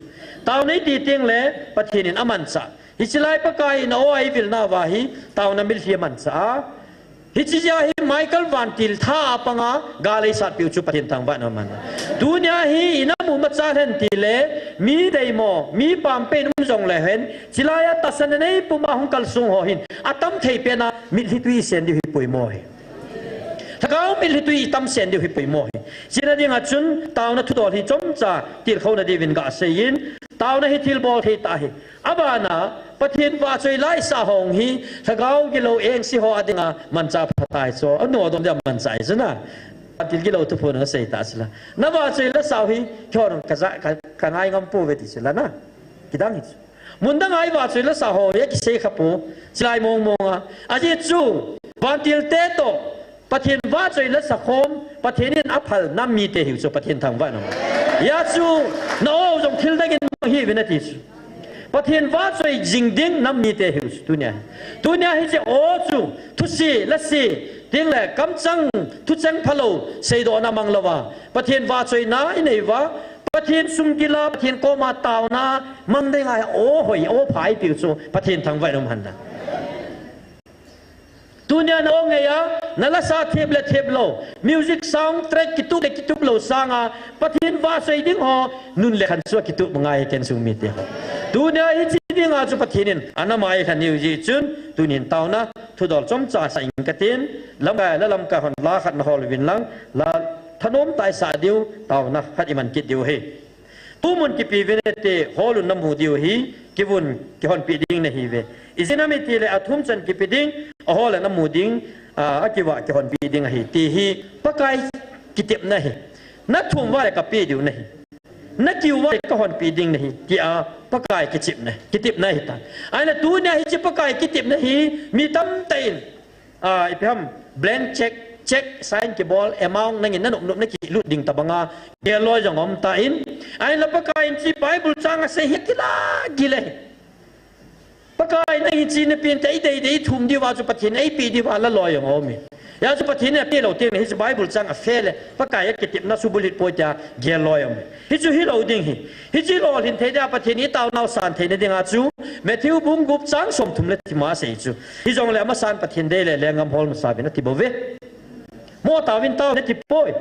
Taona iti teng le, Pathen in amanchah. Hiche lai Pakai in a-o a eivilna uva hi, taona mitlhi amanchah a. Hiche jeh a hi Michael vantil tha a panga gal eisatpeh u chu Pathen thangvah in umhen. Tunia hi i nam u imacha lhen tile, mi deimo, mi pampen um jongle hen, chulaiya tahsan a nei puma hung kalsong ho hin, atam thei pena mitlhi tui isen diu hi poimo ahi. Lhagao mitlhi tui itam sen diu hi poimo ahi. Hiche na dinga chun, taona thudol hi chomcha tilkhouna diuvin gasei in, taona hi thilbol thei tah ahi. Abana, Pathen vahchoi laisah ho hi, lhagao gilou engse ho a dinga manchah phatai chu. Anodoh dia manchah ahi chu na. Vantil gilou thuphon asei tah chu la. Na vahchoi lasah u hi, kihon ka ja, ka, ka ngai ngam pouve ti chu la na. Kidang hi chu. Mun danga i vahchoi lasah ho hi, akisei kha pou. Chulai mong mong a. Ajeh chu, vantil te toh, Pathen vahchoi lasa khom, Pathen in aphal nam mite hiu chu Pathen thangvah in um. Hijeh chun, na-o jong thil dang in mong hiuvin ati chu. Pathen vahchoi jing ding nam mite hiu chu tunia hi. Tunia hiche o chu, thuse, lase, ding le kamchang, thucheng phalou, seidohna mang louva. Pathen vahchoina inei uva, Pathen sunggila, Pathen koma taona, mang ding a o hoi, o pha ipiu chu, Pathen thangvah in um hen lang. Tunia na-o ngeiya, na lasa thep le thep lou. Music sound track kitup le kitup lou sanga, Pathen vahchoi ding ho, nun le khan chu akitup ngai ken sung mite ho. Tunia hiche dinga chu Pathen in, ana mai khan niu jeh chun, tunin taona, thudol chomcha sa ing katin, lamkai, la lamkai hon la khat na hol uvin lang, la thanom tah a sa diu, taona khat iman kit diu ahi. Tumun kipe uvin ati, hol un namu diu ahi, kivun kihonpi ding nahiuve. Ijeh inem itile athum chan kipe ding, ahol a namu ding, a, akivah kihonpi ding ahi. Ti hi, Pakai kitepna ahi. Na thum uva le kape diu nahi. Na kiu uva le kahonpi ding nahi. Tia, Pakai kitepna, kitepna ahitai. Ahinla tunia hiche Pakai kitepna hi, mi tamtah in, a, ipi ham, blank check, check, sign kibol, amount nangin nanop nop nakilut ding tobanga, gel loi jong aum tan. Ahinla Pakai in hiche Bible chang asei hi kila gil ahi. Pakai in hiche napen te, idei dei thum diuva chu Pathen in eipe diuva la loi jong aume. Hijeh chun Pathen in ape lou teng le hiche Bible chang afe le, Pakai a kitepna subulhit poi tia gel loi aume. Hichu hilou ding ahi. Hiche lolhin thei dia Pathen in itaonau san theina dinga chu, Matthew bung gup chang somthum le thum a asei chu. Hijongle amasan Pathen dei le lenggam hol masa uvin ati bouve. Mo taovin tao nati poi.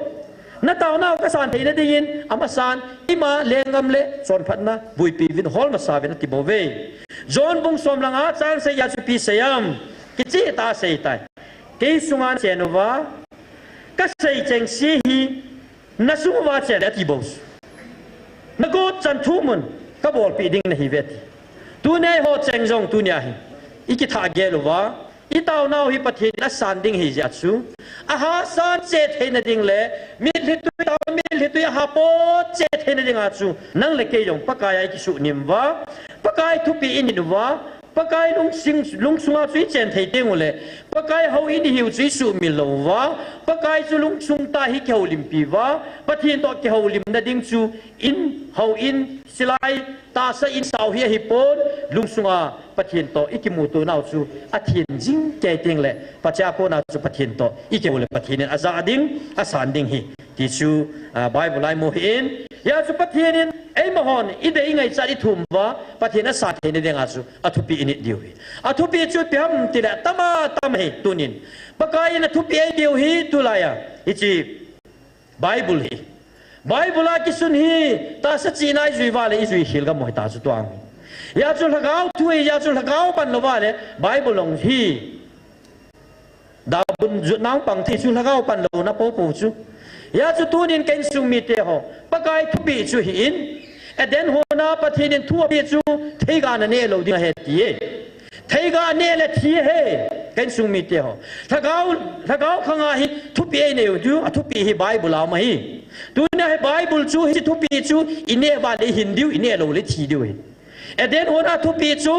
Nataonau kasan theina dingin, amasan, ima lenggam le chonphatna boipi uvin hol masa uvin ati bouve. John bung som le nga chang sagi a chu ipi asei em. Kicheh tah a asei tai. Kei sunga nachen uva, kasei chengse hi, nasung uva chen le ati bou. Nagot chan thumun, kabolpeh ding nahiuve ati. Tunia eiho cheng jong tunia hi, ikithah gel uva, itaonau hi Pathen in asan ding ahijeh chun, aha san cheh theina ding le, mitlhi tui tao, mitlhi tui aha pot cheh theina dinga chu, nang le kei jong Pakai a ikisuhnim uva, Pakai thupeh init uva, Pakai lungsing, lungsunga chu i chen thei teng ule, Pakai houin i hiu chu i sumil lou va, Pakai chu lungsung tah hi kihoulimpi va, Pathen toh kihoulimna ding chu in, houin, silai, tahsa in sao hi ahi pon, lungsunga Pathen toh i kimuto nau chu a thenjing kei teng le, pachea kona chu Pathen toh i kihou le Pathen in a ja ding, a san ding hi. Ti chu, ah, Bible a i mu hi in. Hia chu Pathen in, eima hon, i dei i ngaichat i thum va, Pathen a san theina dinga chu, a thupi i nit diu hi. A thupi chu ipi ham tile, tama, tama hi, tunin. Pakai in a thupi ei diu hi, tulai a. Hiche, Bible hi. Bible a kisun hi, tahsa chihna i jui va le, i jui khel gam u hi ta chu tuang. Hia chu lhagao thu hi, hia chu lhagao pan lou va le, Bible long hi. Dabun jutna pang thei chu lhagao pan louna popo chu. Hia chu tunin ka insung mite ho, Pakai thupi chu hi in, Eden hon a Pathen in thu ape chu theiga na neh lou ding ahi ti e. Theiga neh le thi ahi, ka insung mite ho. Lhagao, lhagao khanga hi thupi ei nei u chu, a thupi hi Bible a um ahi. Tunia hi Bible chu, hiche thupi chu i neh va le i hin diu, i neh lou le thi diu ahi. Eden hon a thupi chu,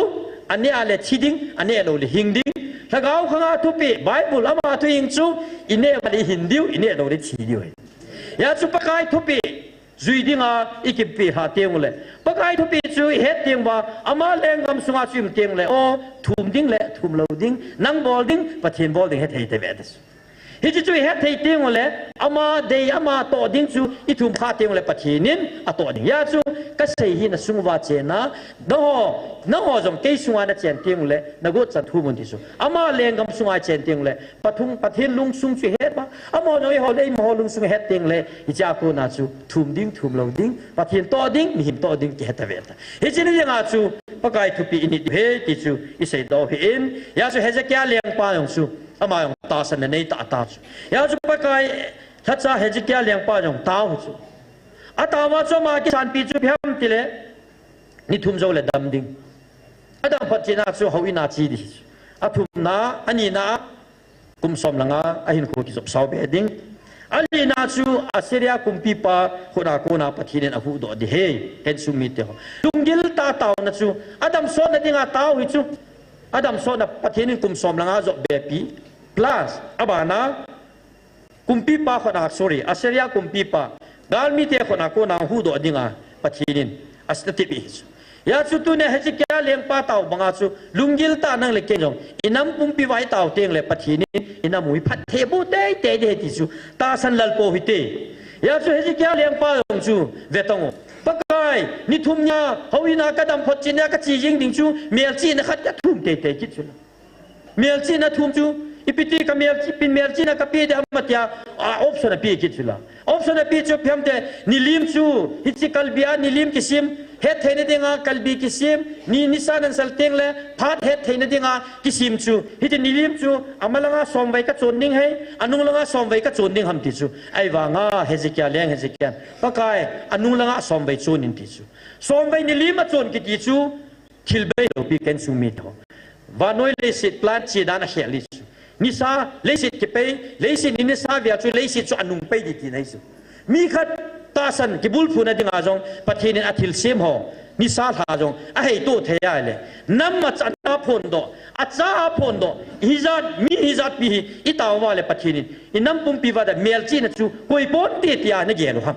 a neh a le thi ding, a neh lou le hing ding. Lhagao khanga thupi, Bible ama thuhing chu, i neh va le i hin diu, i neh lou le thi diu ahi. Hia chu Pakai thupi, jui dinga i kipe lha teng ule. Pakai thupi chu i het teng va, ama lenggam sunga chu i um teng le, o, thum ding le, thum lou ding, nang bol ding, Pathen bol ding, hethei te ve te chu. Hiche chu i hethei teng ule, ama dei, ama toh ding chu i thum kha teng ule Pathen in a toh ding. Hia chu ka sei hi na sung uva chen a, nangho, nangho jong kei sunga na chen teng ule, na got chan thum un ti chu. Ama lenggam sunga i chen teng ule, Pathum, Pathen lungsung chu i het va, amaho jong eiho le, eimaho lungsung i het teng le, hichea kona chu thum ding, thum lou ding, Pathen toh ding, mihem toh ding, kihe ta ve ta. Hiche ni dinga chu, Pakai thupi i nit diu ahi ti chu i seidoh u hi in. Hia chu Hezekiah lengpa jong chu, ama jong tahsan na nei tah tah chu. Hia chu Pakai lhacha Hezekiah lengpa jong tao hi chu. A tao va chu ama kisanpi chu ipi ham tile, ni thum jou le dam ding. A dam phat cheh na chu houin a che ding hi chu. A thumna, a nina, kum som le nga a hinkho kijop sao be ding. A lina chu Assyria kumpipa khut a kona Pathen in a huhdoh ding ahi, ka insung mite ho. Lunggil tah a taona chu, a dam sotna dinga tao hi chu. A dam sotna Pathen in kum som le nga jop be pi. Plus, a bana, kumpipa khut a, sorry, Assyria kumpipa, galmite khut a kona huhdoh dinga Pathen in a step hi chu. Hia chu tunia Hezekiah lengpa tao banga chu, lunggil tah a nang le kei jong, i nam pumpi va i tao teng le Pathen in i nam u hi phatthei boh teitei ding ahi ti chu, tahsan lal pou hite. Hia chu Hezekiah lengpa jong chu, ve tang o. Pakai, ni thum nia, houin a ka dam phat cheh nia ka che jing ding chu, melchihna khat ka thum teitei kit chu la. Melchihna thum chu, ipi ti ka melchih, ipi melchihna ka pe ding ham atia, a option a pe kit chu la. Option a pe chu ipi ham tile, ni lim chu, hiche kalbi a ni lim kisem, hetthei na dinga kalbi kisem, ni nisa nan sal teng le, phat hetthei na dinga kisem chu, hiche ni lim chu, ama langa somvei ka chon ding ahi, anung langa somvei ka chon ding ham ti chu. Ahivanga Hezekiah leng Hezekiah, Pakai, anung langa somvei chon in ti chu. Somvei ni lim a chon kiti chu, thil beilou pi ka insung mite ho. Vannoi leiset plan che dan a khel hi chu. Nisa, leiset kipei, leiset ni nisa vea chu leiset chu anung pei ding tina hi chu. Mi khat tahsan kibulphuna dinga jong, Pathen in a thilsem ho, nisa lha jong, a heito thei a le. Nam a chana phondoh, a cha a phondoh, hijat, mi hijat pi hi, i tao uva le Pathen in, i nam pumpi va da melchihna chu, koi ponte tia na gel u ham.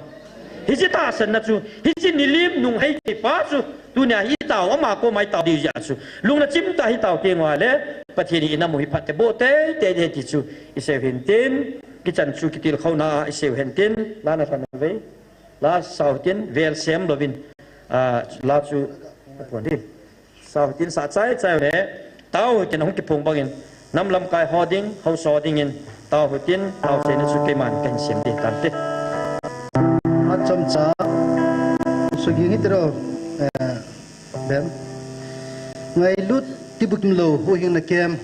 Hiche tahsanna chu, hiche ni lim nung hei ti pa chu, tunia hi tao, ama koma i tao diu jeh a chu. Lungna chim tah a hi tao teng uva le, Pathen in i nam u hi phatthei boh teitei ding ahi ti chu, i sei u hen tin, kichan chu kitilkhouna a i sei u hen tin, la na lhan ve, la sao tin, vel sem louvin, a, la chu, pon di. Sao hitin sa chai chai le, tao hitin ahung kiphong bangin, nam lamkai ho ding, haosa ho dingin, tao hitin, tao cheina chu keiman kahin sem ding tante. Achomcha, sugi hi tiro, eh, bem. Ngailut Tibukimlou, huhhingna camp.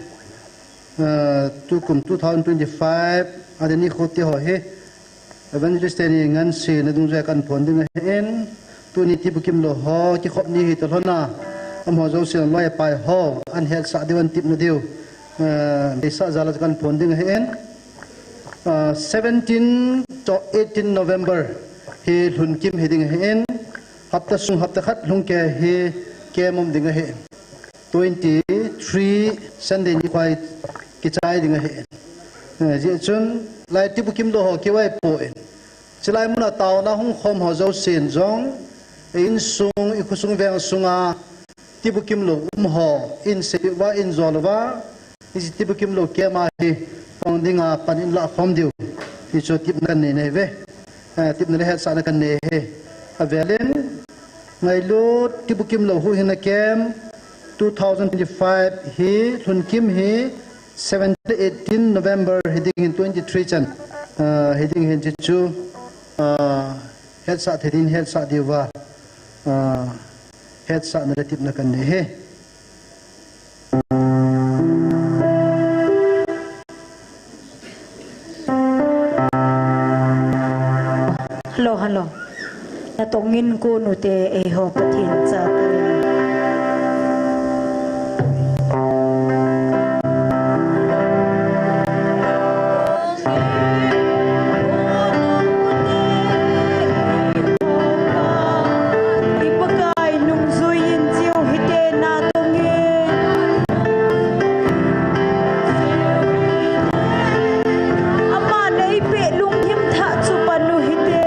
Ah, tukum two thousand twenty-five, adeh nikho te ho hi, Evangelist teni ngansi na dungjuia kahin phon ding ahin, tuni Tibukimlou ho kikhop ni hi toh lhona, amaho jousen loi apai ho, ahin hetsah diu, ahin tipna diu, ah, deisah jal a kahin phon ding ahin, ah, seventeen to eighteen November hi lhun kim hi ding ahin, hapta sung hapta khat lhung kei hi camp um ding ahin. Twenty pre-Sunday ni khoi kichai ding ahi. Eh, hijeh chun lai tibukim lou ho kivai poi. Chulai muna taona hung khom ho jousen jong, i insung, i khosung veng sunga tibukim lou um ho, in sei uva, in jol uva, i tibukim lou kema hi pang dinga pan in lah khom diu. Hichu tepna kanei nahi ve. Eh, tepna le hetsahna kanei e. Avelin, ngailut tibukim lou huhhingna camp two thousand twenty-five hi, lhunkim hi, seventeen, eighteen November hiding hin twenty-three chan, ah, hiding hin hichu, ah, hetsah thei din hetsah diuva, ah, hetsahna le tepna kanei e. Hello, hello. Natongin ko nute eiho Pathen chate. I Pakai nungjui in chiu hite natongin. Aman eipeh lungthim thah chu pan u hite.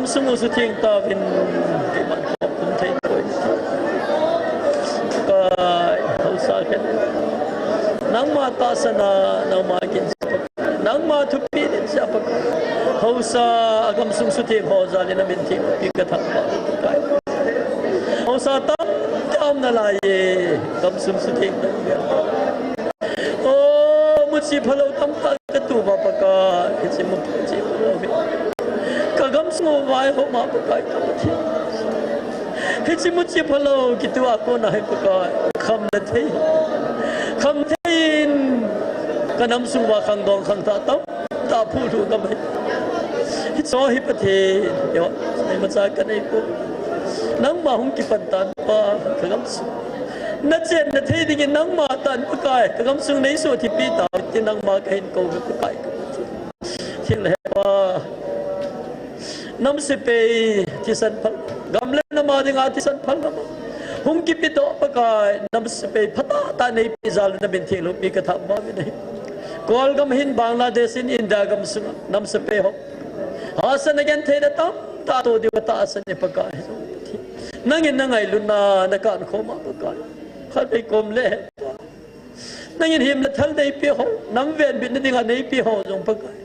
sung u sutheng tauvin, keiman khom kum thei poi. Pakai, haosa khen. Nangma tahsan a, nangma kin Nangma thupeh ding jeh a Pakai. Haosa a gamsung sutheng ho jal in na min theng pi ka thangvah Pakai. Haosa tamtah um nalai e, gamsung sutheng na min. O, muchi phalou tamtah ka tou uva Pakai. Hiche muchi phalou hi ka gamsung uva eiho ma Pakai ka Pathen. Hiche muchi phalou kitou a kona hi Pakai, khamna thei, khamthei in ka namsung uva khangdong khangthah tamtah phuh lhu ka mai. Hiche hi Pathen, eiho, imacha ka nei poi. Nangma hung kipan tan Pa, ka gamsung. Na chenna thei dingin nangma tan Pakai, ka gamsung nei suh thipi ta, ti nangma ka hin kou ve Pakai ka Pathen. Thil he Pa. Nam sepai thisan phal, gam le nam a dinga thisan phal nam a hung kipedoh Pakai, nam sepai phatah tah neipe jal in na min theng loupi ka thangvah uve. Kolgam hin Bangladesh in India gamsunga nam sepai ho hahsatna gentheina tamtah toh diu ka tahsan e Pakai. Nangin na ngailutna na kan khom a Pakai, khatvei kom le he Pa. Nangin him le thal neipe ho, nam venbitna dinga neipe ho jong Pakai.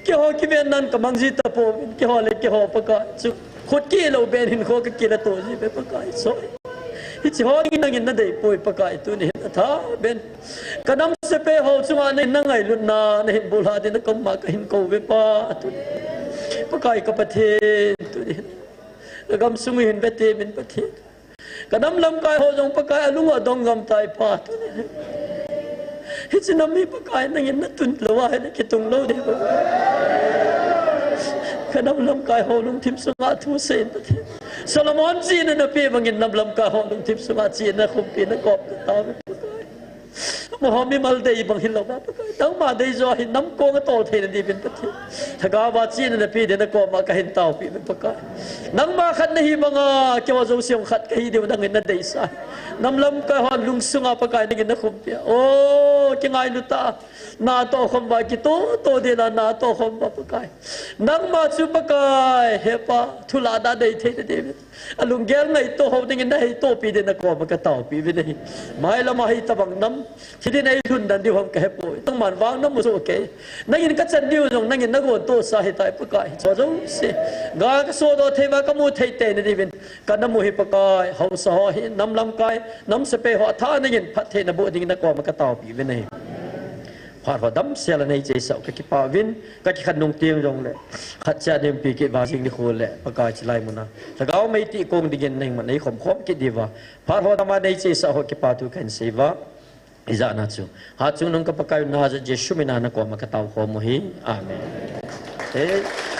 Keiho kivennan ka mang ji tapouvin, keiho le keiho Pakai. Chu khut kilou ben hinkho ka kila to ji ve Pakai. Choi. Hiche ho dingin nangin na dei poi Pakai, tuni hin atha ben. Ka nam sepai ho chunga nangin na ngailutna, na hin bulha ding na kom a ka hin kou ve Pa, tuni. Pakai ka Pathen, tuni hin. Ka gamsung u hin ve temin Pathen. Ka nam lamkai ho jong Pakai alung u adong gam tai Pa, tuni. Hiche nam hi Pakai nangin na tun lou a hile kitung lou ding Pakai. Ka nam lamkai ho lungthim sunga thu seiyin Pathen. Solomon chihna na pe bangin nam lamkai ho lungthim sunga chihna khumpi na kom ka tao ve Pakai. Amaho mimal dei bang hilou va Pakai. Nangma dei joh hi nam kong a tol theina diuvin Pathen. Lhagao va chihna na pe ding na kom a ka hin taopi uve Pakai. Nangma khat na hi banga, keiho jouse jong khat ka hi diu nangin na deisah. Nam lamkai ho lungsunga Pakai nangin na khumpi a. O, kingailut a. Na toh khom uva kitoh toh ding a, na toh khom uva Pakai. Nangma chu Pakai, he Pa, thu lah a dei theina diuvin. Alunggel ngaito ho dingin na heitohpi ding na kom a ka taopi uve. Mailam a hi tabang nam, thi ding a eilhun dan diu ham ka hepoi. Nangman vang na mu soh kei. Nangin ka chan diu jong, nangin na gontohsa ahitai Pakai. Hiche jouse. Ga ka sodoh thei uva ka mu thei teina diuvin. Ka nam u hi Pakai, haosa ho hi, nam lamkai, nam sepai ho atha nangin phattheina boh dingin na kom a ka taopi uve. Phat ho damsel a nei cheisah u ka kipah uvin, ka kikhen nung teng jongle. Khat cha nem pi kit vang jing nikho le, Pakai chulai muna. Lhagao mei tih kong dingin nangman nei khom khom kit diuva. Phat ho dam a nei cheisah ho kipathu kahin sei uva. Ijat na chu. Hatchungnung ka Pakai u Nazareth Jesu min a na kom a ka tao khom u ahi. Amen. He.